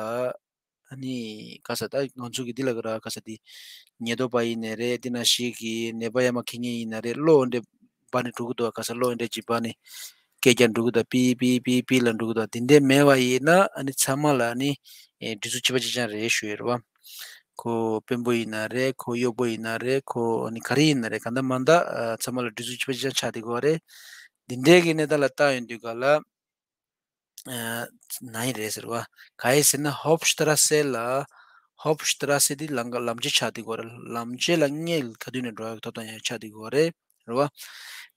ཨ་ནི་ག་ས་ད་ང་ཚོ་གི་འདི་ལ་ག་ར་ག་ས་འདི་ཉེན་རྟོག་པ་ཡིན་ནའི་རེད། འདི་ན་ཞིག་གི་ནད་པ་ཡ་མ་ཁེ་ཉེན་ཡིན་ན་རེད། གློག་འདྲས་འབར་ནས་འགྲོ་གི་འདུག་ག་ས་གློག་འདྲས་ཅིག་འབར་ནས་ སྐད་རྒྱག་འགྲོ་གི་འདུག་པི་པི་པི་པི་ལ་འགྲོ་གི་འདུག་དེ་འདྲས་མེད་པ་ཡིན་ན་ཨ་ནི་ཚང་མ་ལ་ཨ་ནི་ཨེ་འདྲི་ཚུལ་གཅིག་པ་གཅིག་རྐྱང་རེད་ཞུ་ཡོད་རེད་བ། ཁོ་དཔོན་པོ་ཡིན་ན་རེད། ཁོ་གཡོག་པོ་ཡིན་ན་རེད། ཁོ་ཨ་ནི་ག་རེ་ཡིན་ན་རེད། གང་ལྟར་མ་ལྟར་ཨ་ཚང་མ་ལ་འདྲི་ཚུལ་གཅིག་པ་གཅིག་རྐྱང་ཆགས་བསྡད་ཀྱི་ཡོད་རེད། འདི་འདྲས་ཀྱི་གནས་སྟངས་ལ་བལྟ་ཡོང་དུས་ག་ལ། ཨ་ན་ཡི་རེད་ཟེར་བ། ག་ཡི་ཟེར་ན་ཧོབ་ཤི་ཏ་ར་སེ་ལ། ཧོབ་ཤི་ཏ་ར་སེ་དེ་ལམ་ལམ་བྱེད་ཆགས་བསྡད་ཀྱི་ཡོད་རེད། ལམ་བྱེད་ལ་སྔོན་ག་དུས་ནས་འགྲོ་ཡག་གི་ཐོབ་ཐང་ཡང་ཆགས་བསྡད་ཀྱི་ཡོད་རེད། རེད་བ།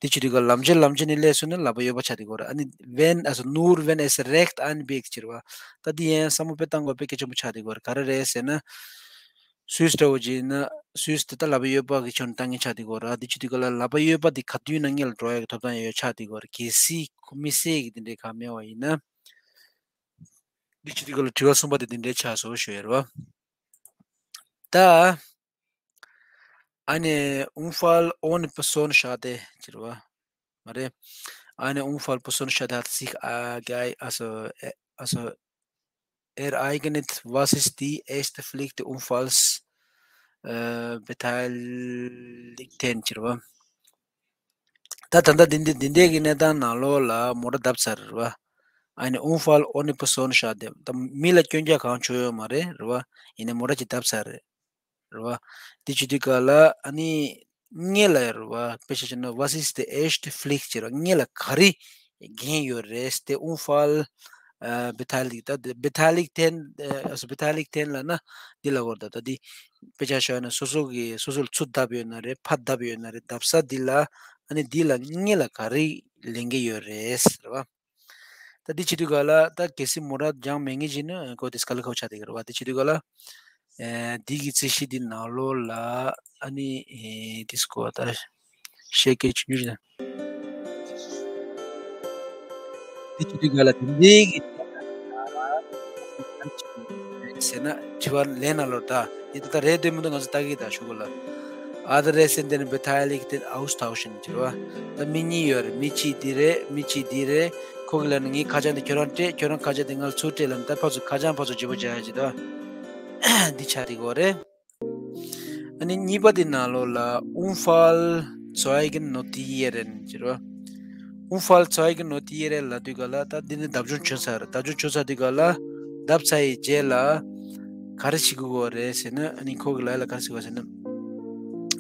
དེ་བྱེད་དུས་ག་ལམ་བྱེད་ལམ་བྱེད་ནས་སླེབས་སོང་ན་ལག་པ་གཡས་པ་ཆགས་བསྡད་ཀྱི་ཡོད་རེད། ཨ་ནི་wenn, also nur wenn es recht anbietet ཟེར་བ། ད་འདི་ཡང་བསམ་བློ་དཔེ་བཏང་དགོས་དཔེ་གལ་ཆེན་པོ་ཆགས་བསྡད་ཀྱི་ཡོད་རེད། ག་རེ་རེད་ཟེར་ན། སུད་སི་འདྲ་བོ་ཅིག་ཡིན་ན་སུད་སི་དེ་ད་ལག་པ་གཡས་པ་གི་ཕྱོགས་ནས་བཏང་མཁན་ཆགས་བསྡད་ཀྱི་ཡོད་རེད། དེ་བྱེད་དུས་ག་ལ་ལག་པ་གཡས་པ་དེ་ག་དུས་ན་སྔོན་ལ་འགྲོ་ཡག་གི་ཐོབ་ཐང་ཡང་ཡོད་ཆགས་བསྡད་ཀྱི་ཡོད་རེད། གལ་སྲིད་ཁོ་མི་བསད་ཀྱི་དེ་འདྲའི་གང་མེད་པ་ཡིན་ན། འདི་བྱེད་དུས་ག་ལ་དྲི་བ་གསུམ་པ་དེ་འདི་འདྲའི་ཆགས་སོང་ཞུ་ཡ་རེད་བ། ད། Eine Unfall ohne Personenschade ཟེར་བ། མ་རེད། Eine Unfall Personenschade hat sich, äh, gei- also, äh, also ereignet, was ist die erste Pflicht der Unfalls, äh, Beteiligten ཟེར་བ། ད་ད་ལྟ་འདི་འདི་འདི་འདྲའི་གི་གནས་སྟངས་ནང་ལོགས་ལ་མོ་ཊ་བརྡབས་ཚར་རེད་བ། Eine Unfall ohne Personenschaden ད་མི་ལ་སྐྱོན་རྒྱག་གང་བྱུང་ཡོད་མ་རེད་རེད་བ། ཡིན་ནའི་མོ་ཊ་ཅིག་བརྡབས་ཚར་རེད། རེད་བ། འདི་བྱེད་དུས་ག་ལ་ཨ་ནི་སྔོན་ལ་རེད་བ། དཔེ་ཆ་བྱས་ན་was ist die erste Pflicht ཟེར་བ། སྔོན་ལ་ག་རེ་འགན་ཡོད་རེད། Der Unfall, äh, beteiligt, ད་beteiligten, äh, also Beteiligten ལབ་ན་འདི་ལབ་དགོས་རེད། ད་ད་འདི་དཔེ་ཆ་བཞག་ན་སོ་སོ་གི་སོ་སོ་ལ་ཚུར་བརྡབས་ཡོད་ན་རེད། ཕར་བརྡབས་ཡོད་ན་རེད། བརྡབས་ས་འདི་ལ་ཨ་ནི་འདི་ལ་སྔོན་ལ་ག་རེ་ལེན་གི་ཡོད་རེད་རེད་བ། ད་འདི་བྱེད་དུས་ག་ལ་ད་གལ་སྲིད་མོ་ཊ་སྦྱངས་མེད་མཁན་ཞིག་ན་ཁོ་དེ་ག་ལེར་ཁག་པོ་ཆགས་བསྡད་ཀྱི་རེད་བ། དེ་བྱེད་དུས་ག་ལ། ཨེ་འདི་གི་རྩིས་གཞི་འདི་ནང་ལོགས་ལ་ཨ་ནི་ཨེ་དེ་སྐོར་ད་བཤད་སྐད་ཆུང་ཆུང་ཞིག་དང་། འདི་བྱེད་དུས་ག་ལ་དེ་འདྲའི་གི་ཟེར་ན་དྲི་བ་ལན་ནང་ལོགས་ད་འདི་ད་ལྟ་རེད་འདོད་མི་འདུག་ང་ཚོ་ལྟ་གི་ད་ཞུ་གི་ལ། Adressen der Beteiligten austauschen ཟེར་བ། ད་མི་གཉིས་ཡོད་རེད། མི་གཅིག་འདི་རེད། མི་གཅིག་འདི་རེད། ཁོ་གིས་ལབ་ན་ངའི་ཁ་བྱང་འདི་ཁྱོད་རང་སྤྲད། ཁྱོད་རང་ཁ་བྱང་འདི་ང་ལ་ཚུར་སྤྲད་ལབ་ན་ད་ཕར་ཚུར་ཁ་བྱང་ཕར་ཚུར་བརྗེ་པོ་རྒྱག་ཡ་ཅིག་ད་འདི་ཆགས་བསྡད་ཀྱི་ཡོད་རེད། ཨ་ནི་གཉིས་པ་འདི་ནང་ལོགས་ལ་Unfallzeugen notieren ཟེར་བ། Unfallzeugen notieren ལབ་དུས་ག་ལ་ད་འདི་ནི་བརྡབ་ཆག་བྱུང་ཚར། བརྡབ་ཆག་བྱུང་ཚར་དུས་ག་ལ་བརྡབས་ཚར་ཡི་རྗེས་ལ་ག་རེ་བྱེད་དགོས་རེད་ཟེར་ན། ཨ་ནི་ཁོ་གིས་ལབ་ཡ་ལ་ག་རེ་ཟེར་བ་ཟེར་ན།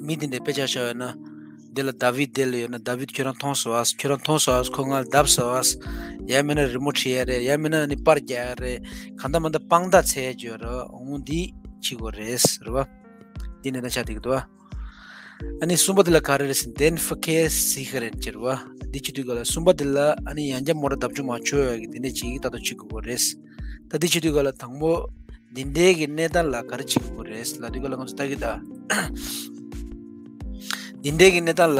མི་འདི་འདྲ་དཔེ་ཆ་བཞག་ཡོད་ན། འདི་ལ་དཱ་བིད་འདི་ལ་ཡོད་ན་དཱ་བིད་ཁྱོད་རང་མཐོང་སོང་ཨ། ཁྱོད་རང་མཐོང་སོང་ཨ། ཁོ་ང་ལ་བརྡབས་སོང་ཨ། ཡང་མིན་ན་རི་མོ་བྲིས་ཡ་རེད། ཡང་མིན་ན་ནི་པར་རྒྱག་ཡ་རེད། གང་ལྟར་མ་ལྟར་དཔང་རྟགས་འཚོལ་ཡ་ཅིག་ཡོད་རེད། འོ་འདི་བྱེད་དགོས་རེད་རེད་བ། འདི་ནས་ད་ཆ་འགྲིག་འདུག་བ། ཨ་ནི་གསུམ་པ་འདི་ལ་ག་རེ་རེད་ཟེར་ན་den Verkehr sichern ཟེར་བ། འདི་བྱེད་དུས་ག་ལ་གསུམ་པ་འདི་ལ་ཨ་ནི་ཡང་བསྐྱར་མོ་ཊ་བརྡབ་ཆག་མ་བྱུང་ཡ་གི་འདི་འདྲ་ཅིག་ད་ལྟ་བྱེད་དགོས་རེད། ད་འདི་བྱེད་དུས་ག་ལ་དང་པོ། འདི་འདྲའི་གི་གནས་སྟངས་ལ་ག་རེ་བྱེད་དགོས་རེད་ལབ་དུས་ག་ལ་ང་ཚོ་ལྟ་གི་ད། འདི་འདྲའི་གི་གནས་སྟངས་ལ་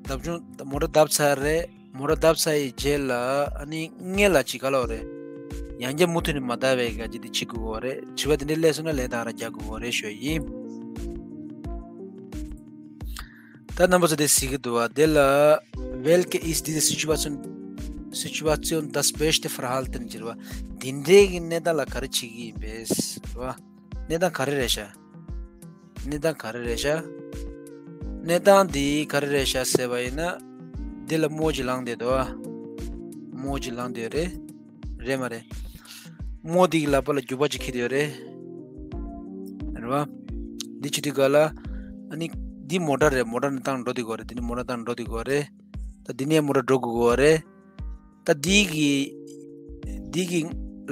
བརྡབ་ཆག་མོ་ཊ་བརྡབས་ཚར་རེད། མོ་ཊ་བརྡབས་ཚར་ཡི་རྗེས་ལ་ཨ་ནི་སྔོན་ལ་ཅིག་ག་ལབ་རེད། ཡང་བསྐྱར་མུ་མཐུད་ནས་མ་བརྡབས་པའི་ག་ཅིག་འདི་བྱེད་དགོས་རེད། དྲི་བ་འདི་འདྲའི་སླེབས་སོང་ན་ལན་ད་ག་རང་རྒྱག་དགོས་རེད་ཞུ་ཡ་ཡིན། ད་རྣམ་པ་ཚོ་དེ་གཟིགས་ཀྱི་འདུག་བ། དེ་ལ་Welche ist diese Situation, Situation das beste Verhalten ཟེར་བ། འདི་འདྲའི་གི་གནས་སྟངས་ལ་ག་རེ་བྱེད་ཀྱི་ཡིན་པས་རེད་བ། གནས་སྟངས་ག་རེ་རེད་ཤག་གནས་སྟངས་ག་རེ་རེད་ཤག་གནས་སྟངས་འདི་ག་རེ་རེད་ཤག་ཟེར་བ་ཡིན་ན། འདི་ལ་རྨོ་ཅིག་ལངས་བསྡད་འདུག་བ། རྨོ་ཅིག་ལངས་བསྡད་རེད། རེད་མ་རེད། རྨོ་འདི་གི་ལག་པ་ལ་རྒྱུག་པ་ཅིག་འཁྱེར་བསྡད་ཡོད་རེད། རེད་བ། འདི་བྱེད་དུས་ག་ལ། ཨ་ནི། འདི་མོ་ཊ་རེད། མོ་ཊ་ནས་བཏང་འགྲོ་བསྡད་ཀྱི་ཡོད་རེད། འདི་ནས་མོ་ཊ་བཏང་འགྲོ་བསྡད་ཀྱི་ཡོད་རེད། ད་འདི་ནས་མོ་ཊ་འགྲོ་དགོས་ཀྱི་ཡོད་རེད། ད་འདི་གི། འདི་གི་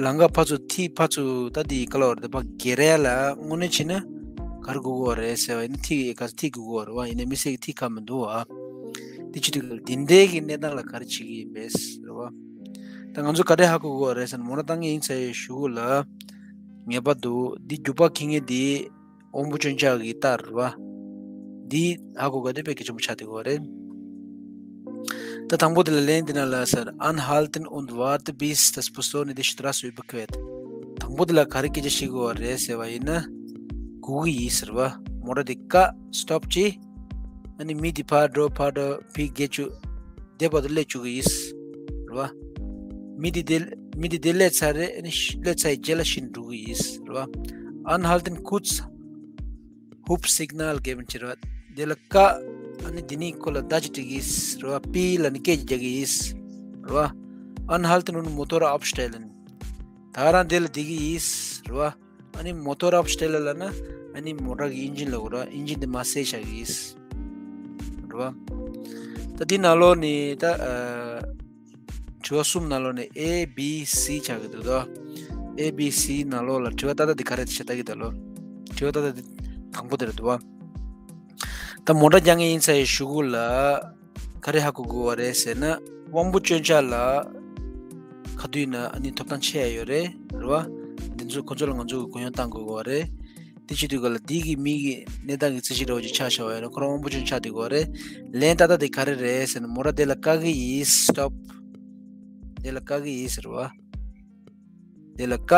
ལམ་ཁ་ཕར་ཚུར་ཐིག་ཕར་ཚུར་ད་འདི་ག་ལབ་དགོས་རེད། ད་ཕར་སྒེར་ཡ་ལ་དངོས་གནས་བྱས་ན་ག་རེ་དགོས་ཀྱི་ཡོད་རེད་ཟེར་བ་ཡིན་ན། ཐིག་ག་ཚོད་ཐིག་དགོས་ཀྱི་ཡོད་རེད་བ། ཡིན་ནའི་དམིགས་བསལ་གྱི་ཐིག་གང་མི་འདུག་བ། འདི་བྱེད་དུས་འདི་འདྲའི་གི་གནས་སྟངས་ལ་ག་རེ་བྱེད་ཀྱི་ཡིན་པས་རེད་བ། ད་ང་ཚོ་ག་འདྲས་ཧ་གོ་དགོས་རེད་ཟེར་ན། མོ་ཊ་བཏང་གི་ཡིན་ཟེར་ཡའི་གཞུག་གུ་ལ། ངེས་པར་དུ་འདི་རྒྱུག་པ་འཁྱེར་མཁན་འདི་དབང་པོ་སྐྱོན་ཆག་གི་རྟགས་རེད་བ། འདི་ཧ་གོ་དགོས་དེ་དཔེ་གལ་ཆེན་པོ་ཆགས་བསྡད་ཀྱི་ཡོད་རེད། ད་དང་པོ་འདི་ལ་ལན་འདི་ན་ལ་ཟེར། Anhalten und warten, bis die Person die Straße überquert. དང་པོ་འདི་ལ་ག་རེ་སྐད་ཆ་བཤད་ཀྱི་ཡོད་རེད་ཟེར་བ་ཡིན་ན། སྒུག་གི་ཡིན་ཟེར་བ། མོ་ཊ་འདི་བཀག stop བྱེད། ཨ་ནི་མི་འདི་ཕར་འགྲོ་ཕར་འགྲོ་ཕི་གེ་ཆུ། དེ་བར་དུ་སླེབས་བཅུག་གི་ཡིན། རེད་བ། མི་འདི་དེ་མི་འདི་དེ་སླེབས་ཚར་རེད། ཨ་ནི་ཤི- སླེབས་ཚར་ཡི་རྗེས་ལ་ཤི་འགྲོ་གི་ཡིན། རེད་བ། Anhalten, kurz Hupsignal geben ཟེར་བ། དེ་ལ་བཀག་ཨ་ནི་འདི་ནི་ཁོ་ལ་བརྡ་ཅིག་སྤྲད་གི་ཡིན། རེད་བ། པི་ལ་ནི་སྐད་ཅིག་རྒྱག་གི་ཡིན། རེད་བ། Anhalten und Motor abstellen. ད་རང་དེ་ལ་བསྡད་ཀྱི་ཡིན་རེད་བ། ཨ་ནི་Motor abstellen ལབ་ན་ཨ་ནི་མོ་ཊ་གི་ཨིན་ཇིན་ལབ་དགོས་རེད་བ། ཨིན་ཇིན་དེ་མར་བསད་བཞག་གི་ཡིན་རེད་བ། ད་འདི་ནང་ལོགས་ནས་ད་ཨ། དྲི་བ་གསུམ་ནང་ལོགས་ནས་A B C ཆགས་ཀྱི་འདུག་དོ། A B C ནང་ལོགས་ལ་དྲི་བ་ཏག་ཏག་འདི་ག་རེ་བྱེད་ལྟ་གི་འདུག་ལོ། དྲི་བ་ཏག་ཏག་འདི་དང་པོ་དེ་རེད་འདུག་བ། ད་མོ་ཊ་རྒྱག་མཁན་ཡིན་ཚར་ཡི་གཞུག་གུ་ལ་ག་རེ་ཧ་གོ་དགོས་བ་རེད་ཟེར་ན། དབང་པོ་སྐྱོན་ཆ་ལ་ག་དུས་ན་ཨ་ནི་ཐོབ་ཐང་ཆེ་ཡ་ཡོད་རེད་རེད་བ། འདི་ཚོ་ཁོ་ཚོ་ལ་ང་ཚོ་གི་གུ་ཡངས་བཏང་དགོས་བ་རེད། དེ་བྱེད་དུས་ག་ལ་འདི་གི་མི་གི་གནས་སྟངས་ཀྱི་རྩིས་གཞི་འདྲ་བོ་ཅིག་ཆགས་བཞག་པ་ཡིན་ན་ཁོ་རང་དབང་པོ་སྐྱོན་ཆགས་བསྡད་དགོས་རེད། ལན་ཏག་ཏག་དེ་ག་རེ་རེད་ཟེར་ན་མོ་ཊ་དེ་ལ་བཀག་གི་ཡིན། Stop. དེ་ལ་བཀག་གི་ཡིན་ཟེར་བ། དེ་ལ་བཀག་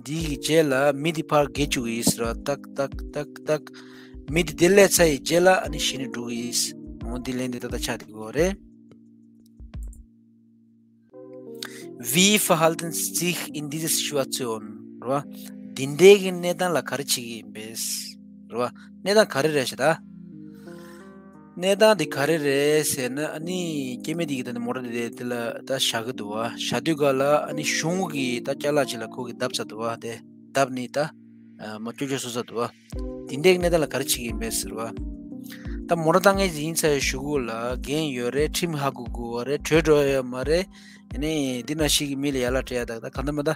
འདི་གི་རྗེས་ལ་མི་དེ་ཕར་བརྒལ་བཅུག་གི་ཡིན་ཟེར་བ། ཏག་ཏག་ཏག་ཏག་མི་དེ་དེ་སླེབས་ཚར་ཡི་རྗེས་ལ་ཨ་ནི་གཞི་ནས་འགྲོ་གི་ཡིན། འོ་འདི་ལན་དེ་ཏག་ཏག་ཆགས་བསྡད་དགོས་རེད། Wie verhalten Sie sich in dieser Situation? རེད་བ། འདི་འདྲའི་གི་གནས་སྟངས་ལ་ག་རེ་བྱེད་ཀྱི་ཡིན་པས། རེད་བ། གནས་སྟངས་ག་རེ་རེད་ཤག་ད། གནས་སྟངས་འདི་ག་རེ་རེད་ཟེར་ན་ཨ་ནི་སྐྱེ་དམན་འདི་གི་ད་ནི་མོ་ཊ་འདི་དེ་ལ་ད་བཞག་གི་འདུག་བ། བཞག་དུས་ག་ལ་ཨ་ནི་གཞུང་གི་ད་ཅ་ལག་ཅིག་ལ་ཁོ་གི་བརྡབས་ཚར་འདུག་བ། དེ་བརྡབས་ནི་ད་མ་ཅོ་ཅོ་བཟོ་ཚར་འདུག་བ། དེ་འདྲའི་གནས་སྟངས་ལ་ག་རེ་བྱེད་ཀྱི་ཡིན་པས་ཟེར་བ། ད་མོ་ཊ་བཏང་མཁན་ཡིན་ཚར་ཡི་གཞུག་གུ་ལ་འགན་ཡོད་རེད། ཁྲིམས་ཧ་གོ་དགོས་བ་རེད། བྲོས་འགྲོ་ཡ་ཡོད་མ་རེད། ཡ་ནི་འདི་ན་ཞིག་གི་མི་ལ་ཡ་ལ་སྤྲད་ཡ་ད་ད་ག་འདྲ་མ་ད་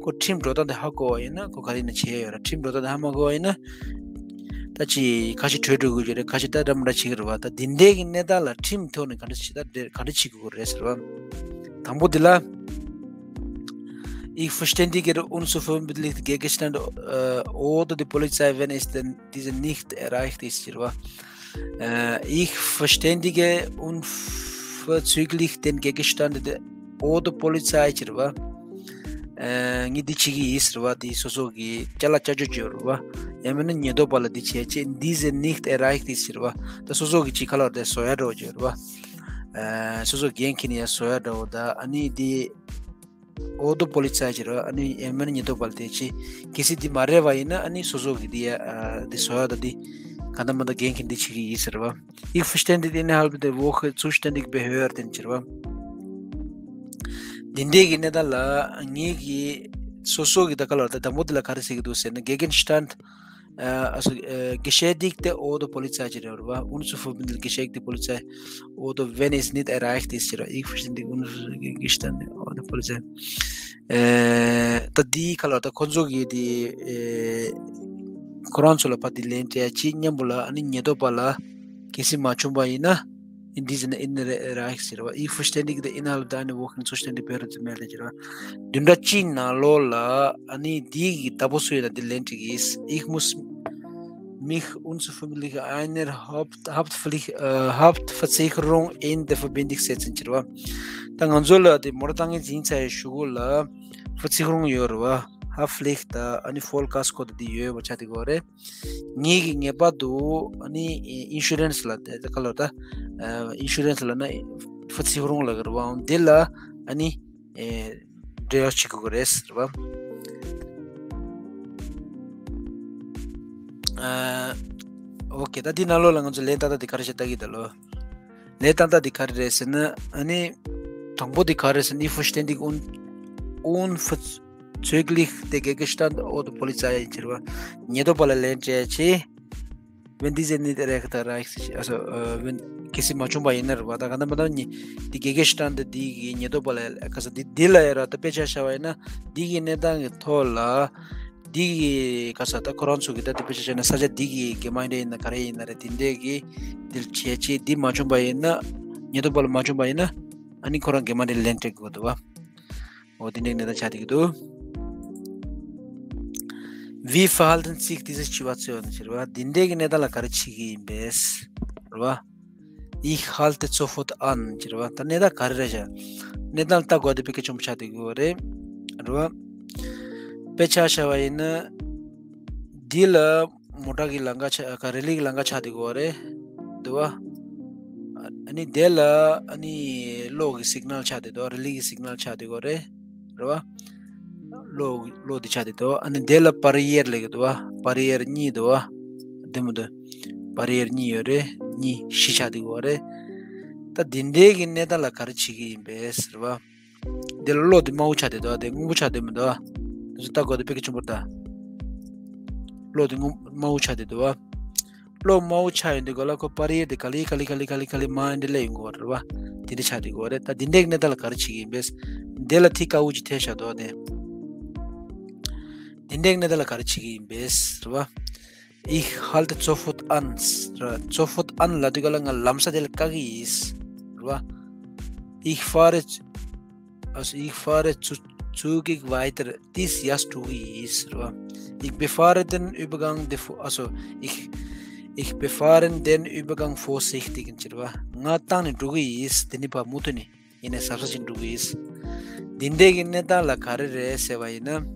ཁོ་ཁྲིམས་འགྲོ་སྟངས་དེ་ཧ་གོ་བ་ཡིན་ན་ཁོ་ག་རེ་ཡིན་ན་བྱེད་ཡ་ཡོད་རེད། ཁྲིམས་འགྲོ་སྟངས་དེ་ཧ་མ་གོ་བ་ཡིན་ན་ད་ཅི་ཁ་ཤས་བྲོས་འགྲོ་དགོས་ཀྱི་རེད། ཁ་ཤས་ད་འདྲ་མ་འདྲ་བྱེད་ཀྱི་རེད་བ། ད་འདི་འདྲའི་གི་གནས་སྟངས་ལ་ཁྲིམས་ཐོག་ནས་ག་འདྲ་བྱེད་ད་ག་འདྲ་བྱེད་དགོས་རེད་ཟེར་བ། དང་པོ་འདི་ལ། Ich verständige unverzüglich den Gegenstand äh, oder die Polizei, wenn es denn diese nicht erreicht ist, ཟེར་བ། Äh, ich verständige unverzüglich den Gegenstand der, oder Polizei, ཟེར་བ། ངས་འདི་བྱེད་ཀྱི་ཡིན་ཟེར་བ། འདི་སོ་སོ་གི་ཅ་ལག་ཅ་ཅོ་ཅོ་རེད་བ། ཡང་མིན་ན་ཉེན་རྟོག་པ་ལ་འདི་བྱས་རྗེས་diese nicht erreicht ist ཟེར་བ། ད་སོ་སོ་གི་ཅིག་ཁ་ལོ་དེ་བཟོ་ཡ་འགྲོ་ཅོ་རེད་བ། སོ་སོ་འགན་འཁྱེར་ནས་ཡ་བཟོ་ཡ་འགྲོ་ད་ཨ་ནི་འདི། Oder Polizei ཟེར་བ། ཨ་ནི་ཡང་མིན་ན་ཉེན་རྟོག་པ་ལ་དེ་ཅི་གལ་སྲིད་འདི་མ་རེད་བ་ཡིན་ན་ཨ་ནི་སོ་སོ་གི་འདི་ཡ་འདི་བཟོ་ཡ་ད་འདི་ག་འདྲ་མ་འདྲ་འགན་འཁྱེར་འདི་བྱེད་ཀྱི་ཡིན་ཟེར་བ། Ich verständige innerhalb der Woche zuständige Behörden ཟེར་བ། འདི་འདྲའི་གི་གནས་སྟངས་ལ་ངེད་ཀྱི་སོ་སོ་གི་ད་ག་ལ་ད་དང་པོ་འདི་ལ་ག་རེ་ཟེར་གི་འདུག་ཟེར་ན། Gegenstand, äh, also, äh, geschädigte oder Polizei ཟེར་བ། Unverzüglich geschädigte Polizei oder wenn es nicht erreicht ist ཟེར་བ། Ich verständige unverzüglich Gegenstand oder Polizei. ད་འདི་ག་ལ་ད་ཁོ་ཚོ་གི་འདི་ཁོ་རང་ཚོ་ལ་ཕར་འདི་ལན་སྤྲད་ཅིག་མཉམ་པོ་ལ་ཨ་ནི་ཉེན་རྟོག་པ་ལ་གལ་སྲིད་མ་བྱུང་བ་ཡིན་ན། In diesem Innenbereich ཟེར་བ། Ich verständige innerhalb der eine Woche zuständige Behörde zu melden ཟེར་བ། བདུན་ཕྲག་གཅིག་ནང་ལོགས་ལ་ཨ་ནི་འདི་གི་ད་པོ་སུ་ཡིན་ན་འདི་ལན་སྤྲད་ཀྱི་ཡིན། Ich muss mich unverzüglich einer Haft, Haftpflicht, äh, Haftversicherung in der Verbindung setzen ཟེར་བ། ད་ང་ཚོ་ལ་དེ་མོ་ཊ་བཏང་མཁན་ཡིན་ཚར་ཡི་གཞུག་གུ་ལ་Versicherung ཡོད་རེད་བ། Haftpflicht ད་ཨ་ནི་Vollkasko ད་འདི་ཡོད་པ་ཆགས་བསྡད་ཀྱི་ཡོད་རེད། ངེད་ཀྱི་ངེས་པར་དུ་ཨ་ནི་insurance ལ་དེ་ག་ལ་ད་insurance ལ་ན་Versicherung ལ་གི་རེད་བ། འདི་ལ་ཨ་ནི་འབྲེལ་བ་བྱེད་དགོས་ཀྱི་རེད་ཟེར་བ། ཨོ་ཁེ། ད་འདི་ནང་ལོགས་ལ་ང་ཚོ་ལན་ཏག་ཏག་འདི་ག་རེ་བྱས་ལྟ་གི་ད་ལོ། ལན་ཏག་ཏག་འདི་ག་རེ་རེད་ཟེར་ན་ཨ་ནི་དང་པོ་འདི་ག་རེ་ཟེར་ན། Ich verständige un, unverzüglich der Gegenstand oder Polizei ཟེར་བ། ཉེན་རྟོག་པ་ལ་ལན་སྤྲད་ཅིག Wenn diese nicht erreicht, erreicht, also, äh, wenn གལ་སྲིད་མ་བྱུང་བ་ཡིན་ན་རེད་བ། ད་ག་འདྲ་མ་འདྲ་ནི་འདི་དགེ་རྒན་ཤི་ཏན་འདི་འདི་གི་ཉེན་རྟོག་པ་ལ་ག་ས་འདི་འདི་ལ་ཡ་ར་ད་དཔེ་ཆ་བཞག་པ་ཡིན་ན་འདི་གི་གནས་སྟངས་ཀྱི་ཐོག་ལ་འདི་གི་ག་ས་ད་ཁོ་རང་ཚོ་གི་ད་དེ་དཔེ་ཆ་བཞག་ན་ས་ཆ་འདི་གི་གེ་མ་ཡིན་ན་ག་རེ་ཡིན་ན་རེད། འདི་འདྲས་ཀྱི་འདིར་བྱས་ཅི་འདི་མ་བྱུང་བ་ཡིན་ན་ཉེན་རྟོག་པ་ལ་མ་བྱུང་བ་ཡིན་ན་ཨ་ནི་ཁོ་རང་གེ་མ་འདི་ལན་སྤྲད་དགོས་འདུག་བ། འོ་དེ་འདྲའི་གནས་སྟངས་ཆགས་བསྡད་ཀྱི་འདུག Wie verhalten sich diese Situation ཟེར་བ། འདི་འདྲའི་གི་གནས་སྟངས་ལ་ག་རེ་བྱེད་ཀྱི་ཡིན་པས་རེད་བ། Ich halte sofort an ཟེར་བ། ད་གནས་སྟངས་ག་རེ་རེད་ཤག་གནས་སྟངས་ལྟ་དགོས་དེ་དཔེ་གལ་ཆེན་པོ་ཆགས་བསྡད་ཀྱི་ཡོད་རེད། རེད་བ། དཔེ་ཆ་བཞག་པ་ཡིན་ན། འདི་ལ་མོ་ཊ་གི་ལམ་ཁ་ཆགས་ག་རེ་ལི་གི་ལམ་ཁ་ཆགས་བསྡད་ཀྱི་ཡོད་རེད། འདུག་བ། ཨ་ནི་དེ་ལ་ཨ་ནི་གློག་གི་སིག་ནལ་ཆགས་བསྡད་འདུག་རི་ལི་གི་སིག་ནལ་ཆགས་བསྡད་ཀྱི་ཡོད་རེད། རེད་བ། གློག་གློག་འདི་ཆགས་བསྡད་འདུག་ཨ་ནི་དེ་ལ་པ་རི་ཡེར་ལབ་ཀྱི་འདུག་བ། པ་རི་ཡེར་གཉིས་འདུག་བ། འདི་མོ་འདུག་པ་རི་ཡེར་གཉིས་ཡོད་རེད། གཉིས་བཞི་ཆགས་བསྡད་ཀྱི་ཡོད་རེད། ད་འདི་འདྲའི་གི་གནས་སྟངས་ལ་ག་རེ་བྱེད་ཀྱི་ཡིན་པས་ཟེར་བ། འདི་ལ་གློག་འདི་དམར་པོ་ཆགས་བསྡད་འདུག་དེ་སྔོན་པོ་ཆགས་བསྡད་མི་འདུག་དེ་ཚོ་ལྟ་དགོས་དེ་དཔེ་གལ་ཆེན་པོ་རེད་ད། གློག་འདི་སྔོན་དམར་པོ་ཆགས་བསྡད་འདུག་བ། གློག་དམར་པོ་ཆགས་ཡོང་དུས་ག་ལ་ཁོ་པར་ཡེར་དེ་ག་ལེ་ག་ལེ་ག་ལེ་ག་ལེ་ག་ལེ་མར་འདི་སླེབས་ཡོང་གི་ཡོད་རེད་བ། དེ་འདྲ་ཆགས་བསྡད་ཡོད་རེད། ད་འདི་འདྲའི་གནས་སྟངས་ལ་ག་རེ་བྱེད་ཀྱི་ཡིན་པས། འདི་ལ་ཐིག་དཀར་པོ་ཅིག་འཐེན་བཞག་འདུག་དེ། འདི་འདྲའི་གནས་སྟངས་ལ་ག་རེ་བྱེད་ཀྱི་ཡིན་པས་རེད་བ། Ich halte sofort an. Sofort an ལབ་དུས་ག་ལ་ང་ལམ་སང་དེ་ལ་བཀག་གི་ཡིན། རེད་བ། Ich fahre, also ich fahre zu, zügig weiter. དེ་ཡར་འགྲོ་གི་ཡིན། རེད་བ། Ich befahre den Übergang, also ich, ich befahre den Übergang vorsichtig. རེད་བ། ང་བཏང་ནས་འགྲོ་གི་ཡིན། དེ་ནི་བ་མུ་མཐུད་ནས། ཡིན་ནའི་གཟབ་གཟབ་བྱས་འགྲོ་གི་ཡིན། འདི་འདྲའི་གི་གནས་སྟངས་ལ་ག་རེ་རེད་ཟེར་བ་ཡིན་ན།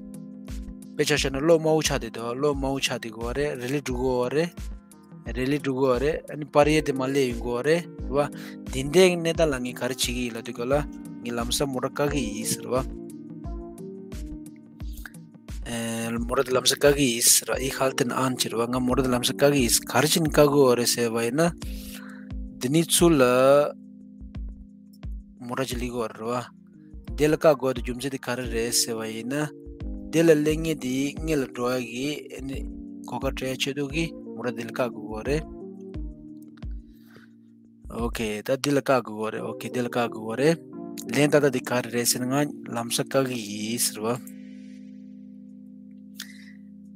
དཔེ་ཆ་བཞག་ན་གློག་དམར་པོ་ཆགས་བསྡད་འདུག་གློག་དམར་པོ་ཆགས་བསྡད་ཀྱི་ཡོད་རེད། རི་ལི་འགྲོ་གི་ཡོད་རེད། རི་ལི་འགྲོ་གི་ཡོད་རེད། ཨ་ནི་པར་ཡེར་དེ་མར་སླེབས་ཡོང་གི་ཡོད་རེད། རེད་བ། འདི་འདྲའི་གི་གནས་སྟངས་ལ་ངས་ག་རེ་བྱེད་ཀྱི་ཡིན་ལབ་དུས་ག་ལ། ངས་ལམ་སང་མོ་ཊ་བཀག་གི་ཡིན་ཟེར་བ། ཨེ། མོ་ཊ་དེ་ལམ་སང་བཀག་གི་ཡིན་ཟེར་བ། Ich halte an ཟེར་བ། ང་མོ་ཊ་དེ་ལམ་སང་བཀག་གི་ཡིན། ག་རེ་བྱས་ནས་བཀག་གི་ཡོད་རེད་ཟེར་བ་ཡིན་ན། འདི་ནི་ཚུར་ལ་མོ་ཊ་ཅིག་སླེབས་ཀྱི་ཡོད་རེད་བ། དེ་ལ་བཀག་དགོས་དེ་རྒྱུ་མཚན་དེ་ག་རེ་རེད་ཟེར་བ་ཡིན་ན། དེ་ལ་སླེབས་མཁན་དེ་སྔོན་ལ་འགྲོ་ཡ་གི་ཨ་ནི་གོ་སྐབས་སྤྲད་ཆེད་དུ་གི་མོ་ཊ་དེ་ལ་བཀག་དགོས་ཀྱི་ཡོད་རེད། ཨོ་ཁེ། ད་འདི་ལ་བཀག་དགོས་ཀྱི་ཡོད་རེད། ཨོ་ཁེ། འདི་ལ་བཀག་དགོས་ཀྱི་ཡོད་རེད། ལན་ད་ལྟ་འདི་ག་རེ་རེད་ཟེར་ན། ང་ལམ་སང་བཀག་གི་ཡིན་ཟེར་བ།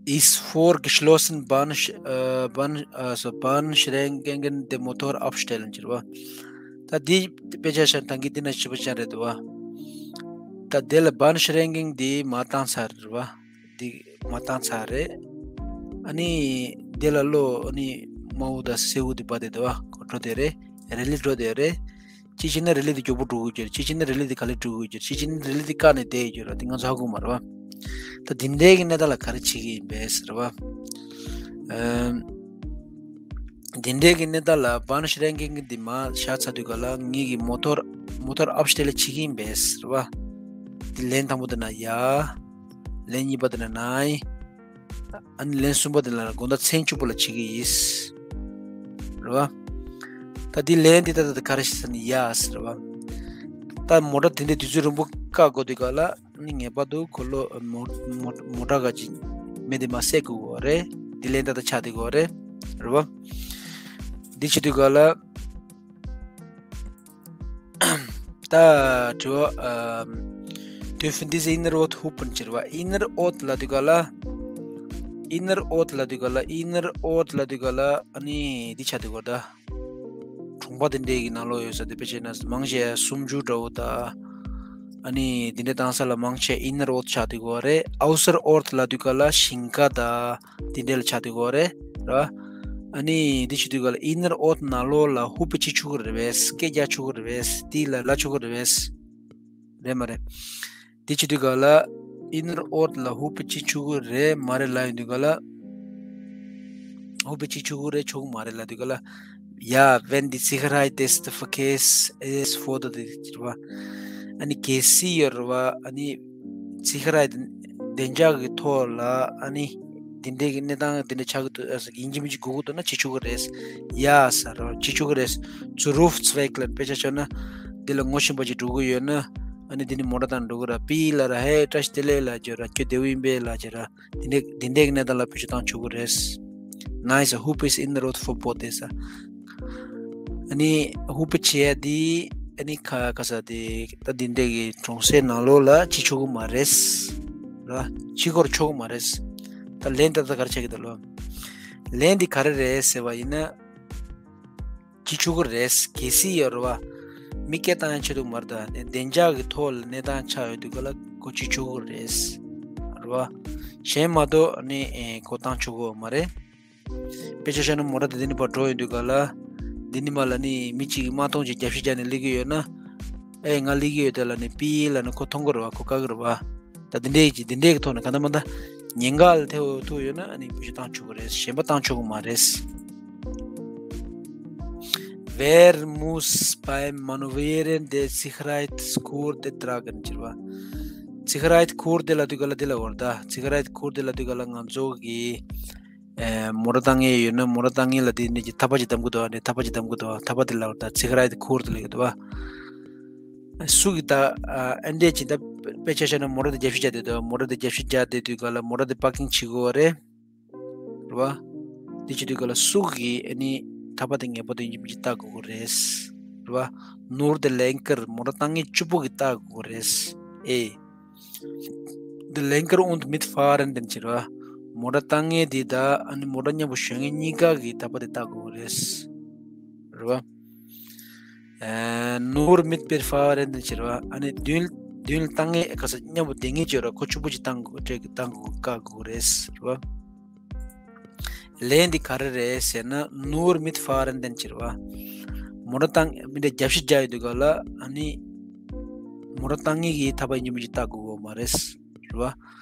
Ist vorgeschlossen, Bahn, äh, Bahn, also Bahnschränkungen den Motor abstellen ཟེར་བ། ད་འདི་དཔེ་ཆ་བཞག་ན་ད་གིན་འདི་ན་ཞིབ་པོ་ཅན་རེད་འདུག་བ། ད་དེ་ལ་Bahnschränkungen འདི་མར་བཏང་ཚར་རེད་བ། འདི་མར་བཏང་ཚར་རེད། ཨ་ནི་དེ་ལ་གློག་ཨ་ནི་དམར་པོ་དང་སེར་པོ་འདི་བབས་བསྡད་འདུག་བ། འགྲོ་བསྡད་རེད། རི་ལི་འགྲོ་བསྡད་རེད། གཅིག་བྱས་ན་རི་ལི་འདི་མགྱོགས་པོ་འགྲོ་གི་ཡོད་རེད། གཅིག་བྱས་ན་རི་ལི་འདི་ག་ལེར་འགྲོ་གི་ཡོད་རེད། གཅིག་བྱས་ན་རི་ལི་འདི་བཀག་ནས་བསྡད་ཡོད་རེད། འདི་ང་ཚོ་ཧ་གོ་མ་རེད་བ། ད་འདི་འདྲའི་གི་གནས་སྟངས་ལ་ག་རེ་བྱེད་ཀྱི་ཡིན་པས་ཟེར་བ། ཨམ། འདི་འདྲའི་གི་གནས་སྟངས་ལ་Bahnschränkungen འདི་མར་བཞག་ཚར་དུས་ག་ལ་ངེད་ཀྱི་Motor, Motor abstellen བྱེད་ཀྱི་ཡིན་པས་ཟེར་བ། འདི་ལན་དང་པོ་འདི་ན་Ja། ལན་གཉིས་པ་འདི་ན་Nein། ཨ་ནི་ལན་གསུམ་པ་འདི་ལ་དགོང་དག་མཚན་བཅུ་པ་ལ་བྱེད་ཀྱི་ཡིན། རེད་བ། ད་འདི་ལན་འདི་ད་ལྟ་ག་རེ་བྱེད་ཟེར་ན་Ja ཟེར་བ། ད་མོ་ཊ་དེ་འདྲའི་དུས་ཚོད་རིང་པོ་བཀག་དགོས་དུས་ག་ལ་ནི་ངེས་པར་དུ་གློག་མོ་མོ་མོ་ཊ་ག་ཅིག་མེ་འདི་མར་སད་དགོས་ཀྱི་ཡོད་རེད། འདི་ལན་ད་ལྟ་ཆགས་བསྡད་ཀྱི་ཡོད་རེད། རེད་བ། འདི་བྱེད་དུས་ག་ལ། ད་དྲི་བ། ཨམ། Dürfen diese innerorte hupen ཟེར་བ། innerorte ལབ་དུས་ག་ལ། innerorte ལབ་དུས་ག་ལ། innerorte ལབ་དུས་ག་ལ་ཨ་ནི་འདི་ཆགས་བསྡད་ཀྱི་ཡོད་རེད་ད། གྲོང་པ་དེ་འདྲའི་གི་ནང་ལོགས་ཡོད་ས་དེ། དཔེ་བྱས་ན་མང་ཆེ་སུམ་ཅུ་འདྲ་བོ་ད། ཨ་ནི་འདི་འདྲ་བཏང་ས་ལ་མང་ཆེ་innerorte ཆགས་བསྡད་ཀྱི་ཡོད་རེད། Ausserorte ལབ་དུས་ག་ལ་ཞིང་ཁ་ད། དེ་འདྲ་ལ་ཆགས་བསྡད་ཀྱི་ཡོད་རེད། ར། ཨ་ནི་འདི་བྱེད་དུས་ག་ལ་innerorte ནང་ལོགས་ལ་Hupe བྱེད་ཆོག་གི་རེད་པས། སྐད་རྒྱག་ཆོག་གི་རེད་པས། དེ་ལ་ལབ་ཆོག་གི་རེད་པས། རེད་མ་རེད། འདི་བྱེད་དུས་ག་ལ་innerorte ལ་Hupe བྱེད་ཆོག་གི་རེད་མ་རེད་ལབ་ཡོང་དུས་ག་ལ། Hupe བྱེད་ཆོག་གི་རེད་ཆོག་གི་མ་རེད་ལབ་དུས་ག་ལ། Ja, wenn die Sicherheit des Verkehrs es fordert ཟེར་བ། ཨ་ནི་གལ་སྲིད་ཡོད་རེད་བ། ཨ་ནི་Sicherheit བདེ་འཇགས་ཀྱི་ཐོག་ལ་ཨ་ནི་འདི་འདྲའི་གི་གནས་སྟངས་འདི་འདྲ་ཆགས་ཀྱི་འདུག་ཨ་ཡིན་གཅིག་མིན་གཅིག་དགོས་ཀྱི་འདུག་ན་བྱེད་ཆོག་གི་རེད། Ja ཟེར་རོ། བྱེད་ཆོག་གི་རེད། Zu Rufzweig ལ་དཔེ་ཆ་བཞག་ན་འདི་ལ་ངོ་ཤེས་པ་ཅིག་འགྲོ་གི་ཡོད་ན་ཨ་ནི་འདི་ནི་མོ་ཊ་བཏང་འགྲོ་གི་ར། Pille ལ་ཧེ་བཀྲ་ཤིས་བདེ་ལེགས་ལབ་བྱས་ར། ཁྱོད་བདེ་པོ་ཡིན་པས་ལབ་བྱས་ར། དེ་འདྲའི་དེ་འདྲའི་གནས་སྟངས་ལ་བེད་སྤྱོད་བཏང་ཆོག་གི་རེད། Nein, Hupe ist innerorte verboten ཟེར། ཨ་ནི་Hupe བྱེད་ཡ་དེ་ཨ་ནི་ཁ་ཁ་ས་དེ་ད་དེ་འདྲའི་གི་གྲོང་གསེབ་ནང་ལོགས་ལ་བྱེད་ཆོག་གི་མ་རེད། ར། བྱེད་སྐོར་ཆོག་གི་མ་རེད། ད་ལན་ད་ལྟ་ག་རེ་ཆགས་ཀྱི་འདུག་ལོ། ལན་འདི་ག་རེ་རེད་ཟེར་བ་ཡིན་ན། བྱེད་ཆོག་གི་རེད། གལ་སྲིད་ཡོད་རེད་བ། མི་སྐད་བཏང་ཡ་ཆེད་དུ་མ་རེད་ད། བདེ་འཇགས་ཀྱི་ཐོག་ལ་གནས་སྟངས་ཆགས་ཡོད་དུས་ག་ལ་ཁོ་བྱེད་ཆོག་གི་རེད། རེད་བ། གཞན་མ་གཏོགས་ནི་ཨེ་ཁོ་བཏང་ཆོག་གི་མ་རེད། དཔེ་ཆ་བཞག་ན་མོ་ཊ་དེ་འདི་ནས་ཕར་འགྲོ་ཡོང་དུས་ག་ལ། འདི་ནས་མར་ལ་ནི་མི་གཅིག་གིས་དམག་དོང་ཅིག་རྒྱབ་ཤིག་རྒྱག་ནས་སླེབས་ཀྱི་ཡོད་ན། ཨེ་ང་སླེབས་ཀྱི་ཡོད་དེ་ལབ་ནས་པི་ལབ་ནས་ཁོ་མཐོང་གི་རེད་བ། ཁོ་བཀག་གི་རེད་བ། ད་འདི་འདྲའི་ཅིག་འདི་འདྲའི་གི་ཐོག་ནས་གང་ལྟར་མ་ལྟར་ཉེན་ཁ་ལ་ཐེ་བོ་ཐུག་ཡོད་ན་ཨ་ནི་བེད་སྤྱོད་བཏང་ཆོག་གི་རེད། གཞན་པ་བཏང་ཆོག་གི་མ་རེད། Wer muss beim Manövrieren die Sicherheitsgurte tragen ཟེར་བ། Sicherheitsgurte ལབ་དུས་ག་ལ་འདི་ལ་འོར་ད། Sicherheitsgurte ལབ་དུས་ག་ལ་ང་ཚོ་གི་ ཨེ་མོ་ཊ་བཏང་མཁན་ཡོད་ན་མོ་ཊ་བཏང་མཁན་ལ་དེ་ནས་ཀྱི་ཐག་པ་ཅིག་བསྡམ་གི་འདུག་བ། ནས་ཐག་པ་ཅིག་བསྡམ་གི་འདུག་བ། ཐག་པ་དེ་ལ་ད་ཚིག་ར་དེ་ཁུར་དེ་ལེགས་འདུག་བ། སུ་གི་ད་ཨ་འདྲས་ཅིག་ད་དཔེ་ཆ་བཞག་ན་མོ་ཊ་དེ་རྒྱབ་ཤིག་རྒྱག་བསྡད་འདུག་བ། མོ་ཊ་དེ་རྒྱབ་ཤིག་རྒྱག་བསྡད་དུས་ག་ལ་མོ་ཊ་དེ་པར་ཀིང་བྱེད་དགོས་བ་རེད། རེད་བ། དེ་བྱེད་དུས་ག་ལ་སུ་གི་ཨ་ནི་ཐག་པ་དེ་ངེས་པར་དུ་ཡིན་གཅིག་མིན་གཅིག་བལྟ་དགོས་ཀྱི་རེད། རེད་བ། Nur de Lenker མོ་ཊ་བཏང་མཁན་གཅིག་པོ་གིས་བལྟ་དགོས་ཀྱི་རེད། ཨེ། De Lenker und Mitfahrenden ཟེར་བ། མོ་ཊ་བཏང་མཁན་དེ་དང་ཨ་ནི་མོ་ཊ་མཉམ་པོ་གཞོན་མཁན་གཉིས་ཀ་གིས་ཐག་པ་དེ་བལྟ་དགོས་ཀྱི་རེད། རེད་བ། ཨེ། Nur Mitfahrenden ཟེར་བ། ཨ་ནི་མདུན་མདུན་ལ་བཏང་མཁན་ག་ས་མཉམ་པོ་བསྡད་མཁན་ཅིག་ཡོད་ར། ཁོ་གཅིག་པོ་ཅིག་བཏང་དགོས་བཀག་དགོས་ཀྱི་རེད། རེད་བ། ལན་འདི་ག་རེ་རེད་ཟེར་ན། Nur Mitfahrenden ཟེར་བ། མོ་ཊ་བཏང་མི་འདྲ་རྒྱབ་ཤིག་རྒྱག་ཡོང་དུས་ག་ལ་ཨ་ནི་མོ་ཊ་བཏང་མཁན་གྱིས་ཐག་པ་ཡིན་གཅིག་མིན་གཅིག་བལྟ་དགོས་ཀྱི་མ་རེད། རེད་བ།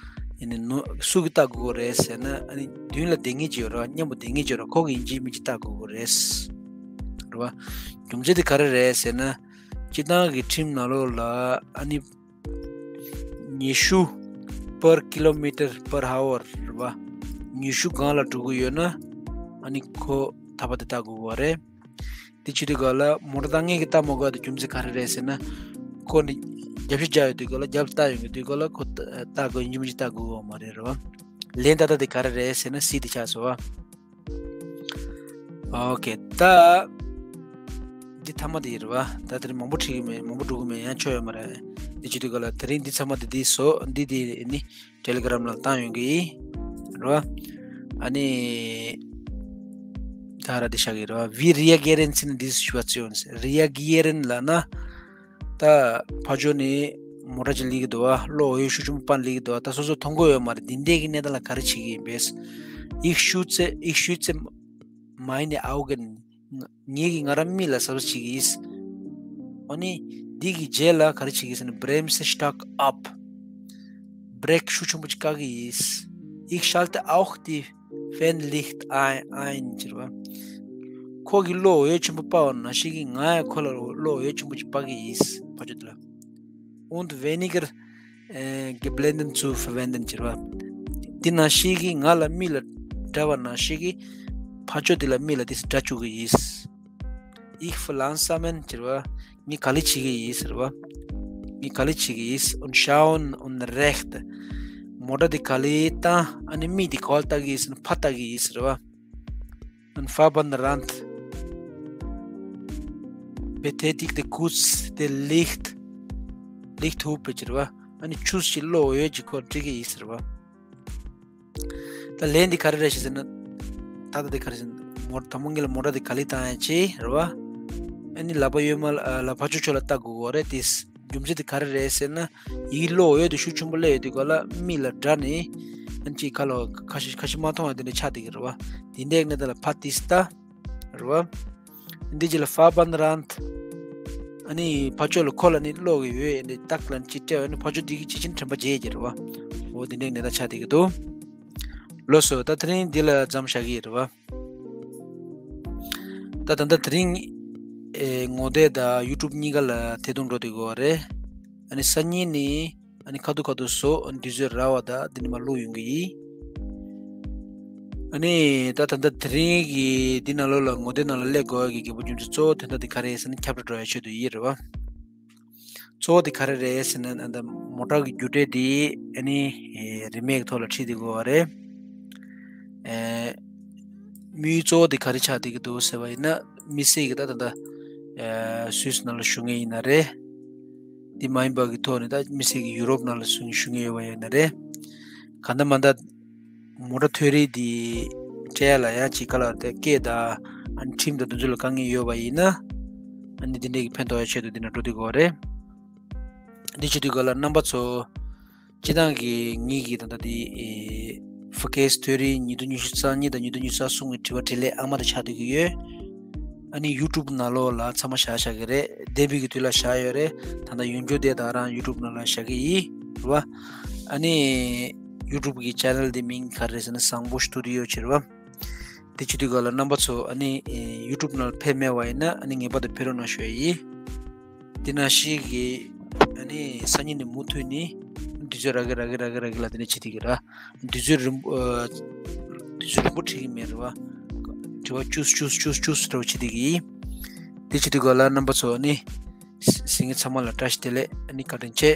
ཡིན་ནའི་ནོ་སུ་གིས་བལྟ་དགོས་ཀྱི་རེད་ཟེར་ན། ཨ་ནི་མདུན་ལ་བསྡད་མཁན་ཅིག་ཡོད་ར། མཉམ་པོ་བསྡད་མཁན་ཅིག་ཡོད་ར། ཁོ་གིས་ཡིན་གཅིག་མིན་གཅིག་བལྟ་དགོས་ཀྱི་རེད། རེད་བ། རྒྱུ་མཚན་དེ་ག་རེ་རེད་ཟེར་ན། སྤྱིར་བཏང་གི་ཁྲིམས་ནང་ལོགས་ལ་ཨ་ནི་ཉི་ཤུ་per kilometer per hour རེད་བ། ཉི་ཤུ་སྒང་ལ་འགྲོ་གི་ཡོད་ན་ཨ་ནི་ཁོ་ཐག་པ་དེ་བལྟ་དགོས་པ་རེད། དེ་བྱེད་དུས་ག་ལ་མོ་ཊ་བཏང་མཁན་གྱིས་བལྟ་མ་དགོས་པ་དེ་རྒྱུ་མཚན་ག་རེ་རེད་ཟེར་ན། ཁོ་ནི་རྒྱབ་ཤིག་རྒྱག་ཡོང་དུས་ག་ལ་རྒྱབ་ལྟ་ཡོང་གི་དུས་ག་ལ་ཁོ་བལྟ་དགོས་ཡིན་གཅིག་མིན་གཅིག་བལྟ་དགོས་པ་མ་རེད། རེད་བ། ལན་ད་ལྟ་དེ་ག་རེ་རེད་ཟེར་ན་སི་དེ་ཆགས་སོང་བ། ཨོ་ཁེ། ད་འདི་མཐའ་མ་དེ་ཡིན་རེད་བ། ད་དེ་རིང་མང་པོ་ཁྲིད་གི་མེད། མང་པོ་འགྲོ་གི་མེད། ཡང་ཆོ་ཡོད་མ་རེད། དེ་བྱེད་དུས་ག་ལ་དེ་རིང་འདི་ཚང་མ་དེ་འདི་བཟོ། འདི་དེ་ནི་Telegram ལ་བཏང་ཡོང་གི་ཡིན་རེད་བ། ཨ་ནི་ད་ར་འདི་བཞག་གི་རེད་བ། Wie reagieren Sie in dieser Situation? རི་ཡ་གི་ཡེ་རེན་ལབ་ན། ད་ཕར་ཕྱོགས་ནས་མོ་ཊ་ཅིག་སླེབས་ཀྱི་འདུག་བ། གློག་འོད་ཤུགས་ཆེན་པོ་སྤར་སླེབས་ཀྱི་འདུག་བ། ད་སོ་སོ་མཐོང་གི་ཡོད་མ་རེད། འདི་འདྲས་ཀྱི་གནས་སྟངས་ལ་ག་རེ་བྱེད་ཀྱི་ཡིན་པས། Ich schütze, ich schütze meine Augen. ངེད་ཀྱིས་ང་རང་མིག་ལ་གཟབ་གཟབ་བྱེད་ཀྱི་ཡིན། ཨ་ནི་འདི་གི་རྗེས་ལ་ག་རེ་བྱེད་ཀྱི་ཡིན་ཟེར་ན། Bremse stark ab. Brake ཤུགས་ཆེན་པོ་ཅིག་བཀག་གི་ཡིན། Ich schalte auch die Fernlicht ein, ein ཟེར་བ། ཁོ་གིས་གློག་འོད་ཆེན་པོ་སྤར་བ་ནང་བཞིན་གྱིས་ང་ཡང་ཁོ་ལ་གློག་འོད་ཆེན་པོ་ཅིག་སྤར་གྱི་ཡིན། ཕར་ཕྱོགས་དེ་ལ། Und weniger, äh, geblenden zu verwenden ཟེར་བ། འདི་ནང་བཞིན་གྱིས་ང་ལ་མིག་ལ་དགྲ་བ་ནང་བཞིན་གྱིས་ཕར་ཕྱོགས་དེ་ལ་མིག་ལ་དེ་དགྲ་བཅུག་གི་ཡིན། Ich verlangsamen ཟེར་བ། ངས་ག་ལེ་བྱེད་ཀྱི་ཡིན་ཟེར་བ། ངས་ག་ལེ་བྱེད་ཀྱི་ཡིན། Und schauen und rechts. མོ་ཊ་དེ་ག་ལེ་བཏང་། ཨ་ནི་མིག་དེ་ག་པར་ལྟ་གི་ཡིན་ཟེར་ན། ཕར་ལྟ་གི་ཡིན་ཟེར་བ། Am Fahrbahnrand betätige kurz die Licht, Lichthupe ཟེར་བ། ཨ་ནི་ཆུ་ཞིག་གློག་འོད་ཅིག་ཁོ་སྤྲད་ཀྱི་ཡིན་ཟེར་བ། ད་ལན་འདི་ག་རེ་རེད་ཞེས་ཟེར་ན། ད་ལྟ་འདི་ག་རེ་ཟེར་ན། མོ་ད་མོ་ངེད་ལ་མོ་ཊ་འདི་ག་ལེ་བཏང་ཡ་ཆེ་རེད་བ། ཨ་ནི་ལག་པ་གཡོན་མ་ལ་ལ་ཕར་ཕྱོགས་ཕྱོགས་ལ་ལྟ་དགོས་གོ་རེད་དེ། རྒྱུ་མཚན་དེ་ག་རེ་རེད་ཟེར་ན། ཡིག་གློག་འོད་དེ་ཤུགས་ཆེན་པོ་སླེབས་ཡོད་དུས་ག་ལ་མིག་ལ་དགྲ་ནས་ཨ་ནི་ཅིག་ཁ་ལོ་ཁ་ཤས་ཁ་ཤས་མ་མཐོང་བ་དེ་འདྲ་ཆགས་བསྡད་ཀྱི་རེད་བ། དེ་འདྲའི་གནས་སྟངས་ལ་ཕར་དེ་ལྟ་རེད་བ། འདི་ཅིག་ལ་Fahrbahnrand ཨ་ནི་ཕར་ཕྱོགས་ལ་ཁོ་ལ་ནི་གློག་གི་འོད་འདི་ཏག་ལ་ཅིག་སྤྲད་བ་ནི་ཕར་ཕྱོགས་འདི་གི་ཅི་ཕྱིན་དྲན་པ་བརྗེད་ཀྱི་རེད་བ། འོ་དེ་འདྲའི་གནས་སྟངས་ཆགས་བསྡད་ཀྱི་འདུག་ལགས་སོ། ད་དེ་རིང་འདི་ལ་མཚམས་བཞག་གི་ཡོད་རེད་བ། ད་ད་ལྟ་དེ་རིང་ཨེ་ངོ་དེབ་དང་ཡུ་ཊུབ་གཉིས་ཀ་ལ་ཐད་གཏོང་འགྲོ་བསྡད་ཀྱི་ཡོད་རེད། ཨ་ནི་སང་ཉིན་ནི་ཨ་ནི་ཁ་ཐུག་ཁ་ཐུག་བཟོ། ཨ་ནི་དུས་ཚོད་རག་པ་དང་འདི་ནས་མར་བླུག་ཡོང་གི་ཡིན། ཨ་ནི་ད་ད་ལྟ་དེ་རིང་གི་འདི་ནང་ལོགས་ལ་ངོ་དེབ་ནང་ལ་སླེབས་དགོས་ཡ་གི་གལ་པོ་རྒྱུ་མཚན་གཙོ་བོ་དོན་དག་འདི་ག་རེ་ཡིན་ཟེར་ན་ཁྱབ་བསྒྲགས་འགྲོ་ཡ་ཆེད་དུ་ཡིན་རེད་བ། གཙོ་བོ་དེ་ག་རེ་རེད་ཟེར་ན། ཨ་ད་མོ་ཊ་གི་རྒྱུ་འབྲས་དེ་ཨ་ནི་རིན་མེད་ཀྱི་ཐོག་ལ་ཁྲིད་བསྡད་ཀྱི་ཡོད་རེད། ཨེ་དམིགས་ཡུལ་གཙོ་བོ་དེ་ག་རེ་ཆགས་བསྡད་ཀྱི་འདུག་ཟེར་བ་ཡིན་ན། དམིགས་བསལ་གྱི་ད་ད་ད་ཨེ་སུད་སི་ནང་ལ་བཞུགས་མཁན་ཡིན་ན་རེད། དེ་མ་ཡིན་པ་གི་ཐོག་ནས་ད་དམིགས་བསལ་གྱི་ཡུ་རོབ་ནང་ལ་བཞུགས་མཁན་ཡོད་པ་ཡིན་ན་རེད། གང་ལྟར་མ་ལྟར་མོ་ཊ་ཐོན་རིན་དེ་སྤྲད་ཡ་ལ་ཡང་ཅིག་ག་ལ་དེ་སྐད་དང་ཨ་ནི་ཁྲིམས་དང་དེ་ཚོ་ལ་དཀའ་ངལ་ཡོད་པ་ཡིན་ན། ཨ་ནི་དེ་འདྲས་ཀྱི་ཕན་ཐོགས་ཡ་ཆེད་དུ་འདི་ན་འགྲོ་བསྡད་ཀྱི་ཡོད་རེད། འདི་བྱེད་དུས་ག་ལ་རྣམ་པ་ཚོ་སྤྱིར་བཏང་གི་ངེད་ཀྱི་ད་ལྟ་འདི་ཨེ་ཕ་ཁེ་སི་ཐོན་རིན་ཉིས་སྟོང་ཉི་ཤུ་རྩ་གཉིས་དང་ཉིས་སྟོང་ཉི་ཤུ་རྩ་གསུམ་གྱི་དྲི་བ་དྲིས་ལན་ཨ་མ་དེ་ཆགས་བསྡད་ཀྱི་ཡོད། ཨ་ནི་ཡུ་ཊུབ་ནང་ལོགས་ལ་ཚང་མ་བཞག་བཞག་གི་རེད། འདས་པའི་གི་དུས་ལ་བཞག་ཡོད་རེད། ད་ལྟ་ཡོང་རྒྱུ་དེ་ད་རང་ཡུ་ཊུབ་ནང་ལ་བཞག་གི་ཡིན་རེད་བ། ཨ་ནི་ཡུ་ཊུབ་གི་ཆེ་ནལ་དེ་མིང་ག་རེ་རེད་ཟེར་ན་བཟང་པོ་སི་ཊུ་ཌི་ཡོ་ཟེར་བ། དེ་བྱེད་དུས་ག་ལ་རྣམ་པ་ཚོ་ཨ་ནི་ཡུ་ཊུབ་ནང་ལ་ཕེབས་མེད་པ་ཡིན་ན་ཨ་ནི་ངེས་པར་དུ་ཕེབས་རོགས་གནང་ཞུ་ཡ་ཡིན། དེ་ནང་བཞིན་གྱི་ཨ་ནི་སང་ཉིན་ནས་མུ་མཐུད་ནས་དུས་ཚོད་རག་གི་རག་གི་རག་གི་རག་གི་ལ་དེ་ནས་བྱེད་དེ་གི་ར། དུས་ཚོད་རིང་པོ་ དུས་ཚོད་རིང་པོ་འཁྲིད་ཀྱི་མེད་རེད་བ། དྲི་བ་བཅུ་བཅུ་བཅུ་བཅུ་འདྲ་བོ་བྱེད་བསྡད་ཀྱི་ཡིན། དེ་བྱེད་དུས་ག་ལ་རྣམ་པ་ཚོ་ནི་གཟིགས་མཁན་ཚང་མ་ལ་བཀྲ་ཤིས་བདེ་ལེགས། ཨ་ནི་བཀའ་དྲིན་ཆེ།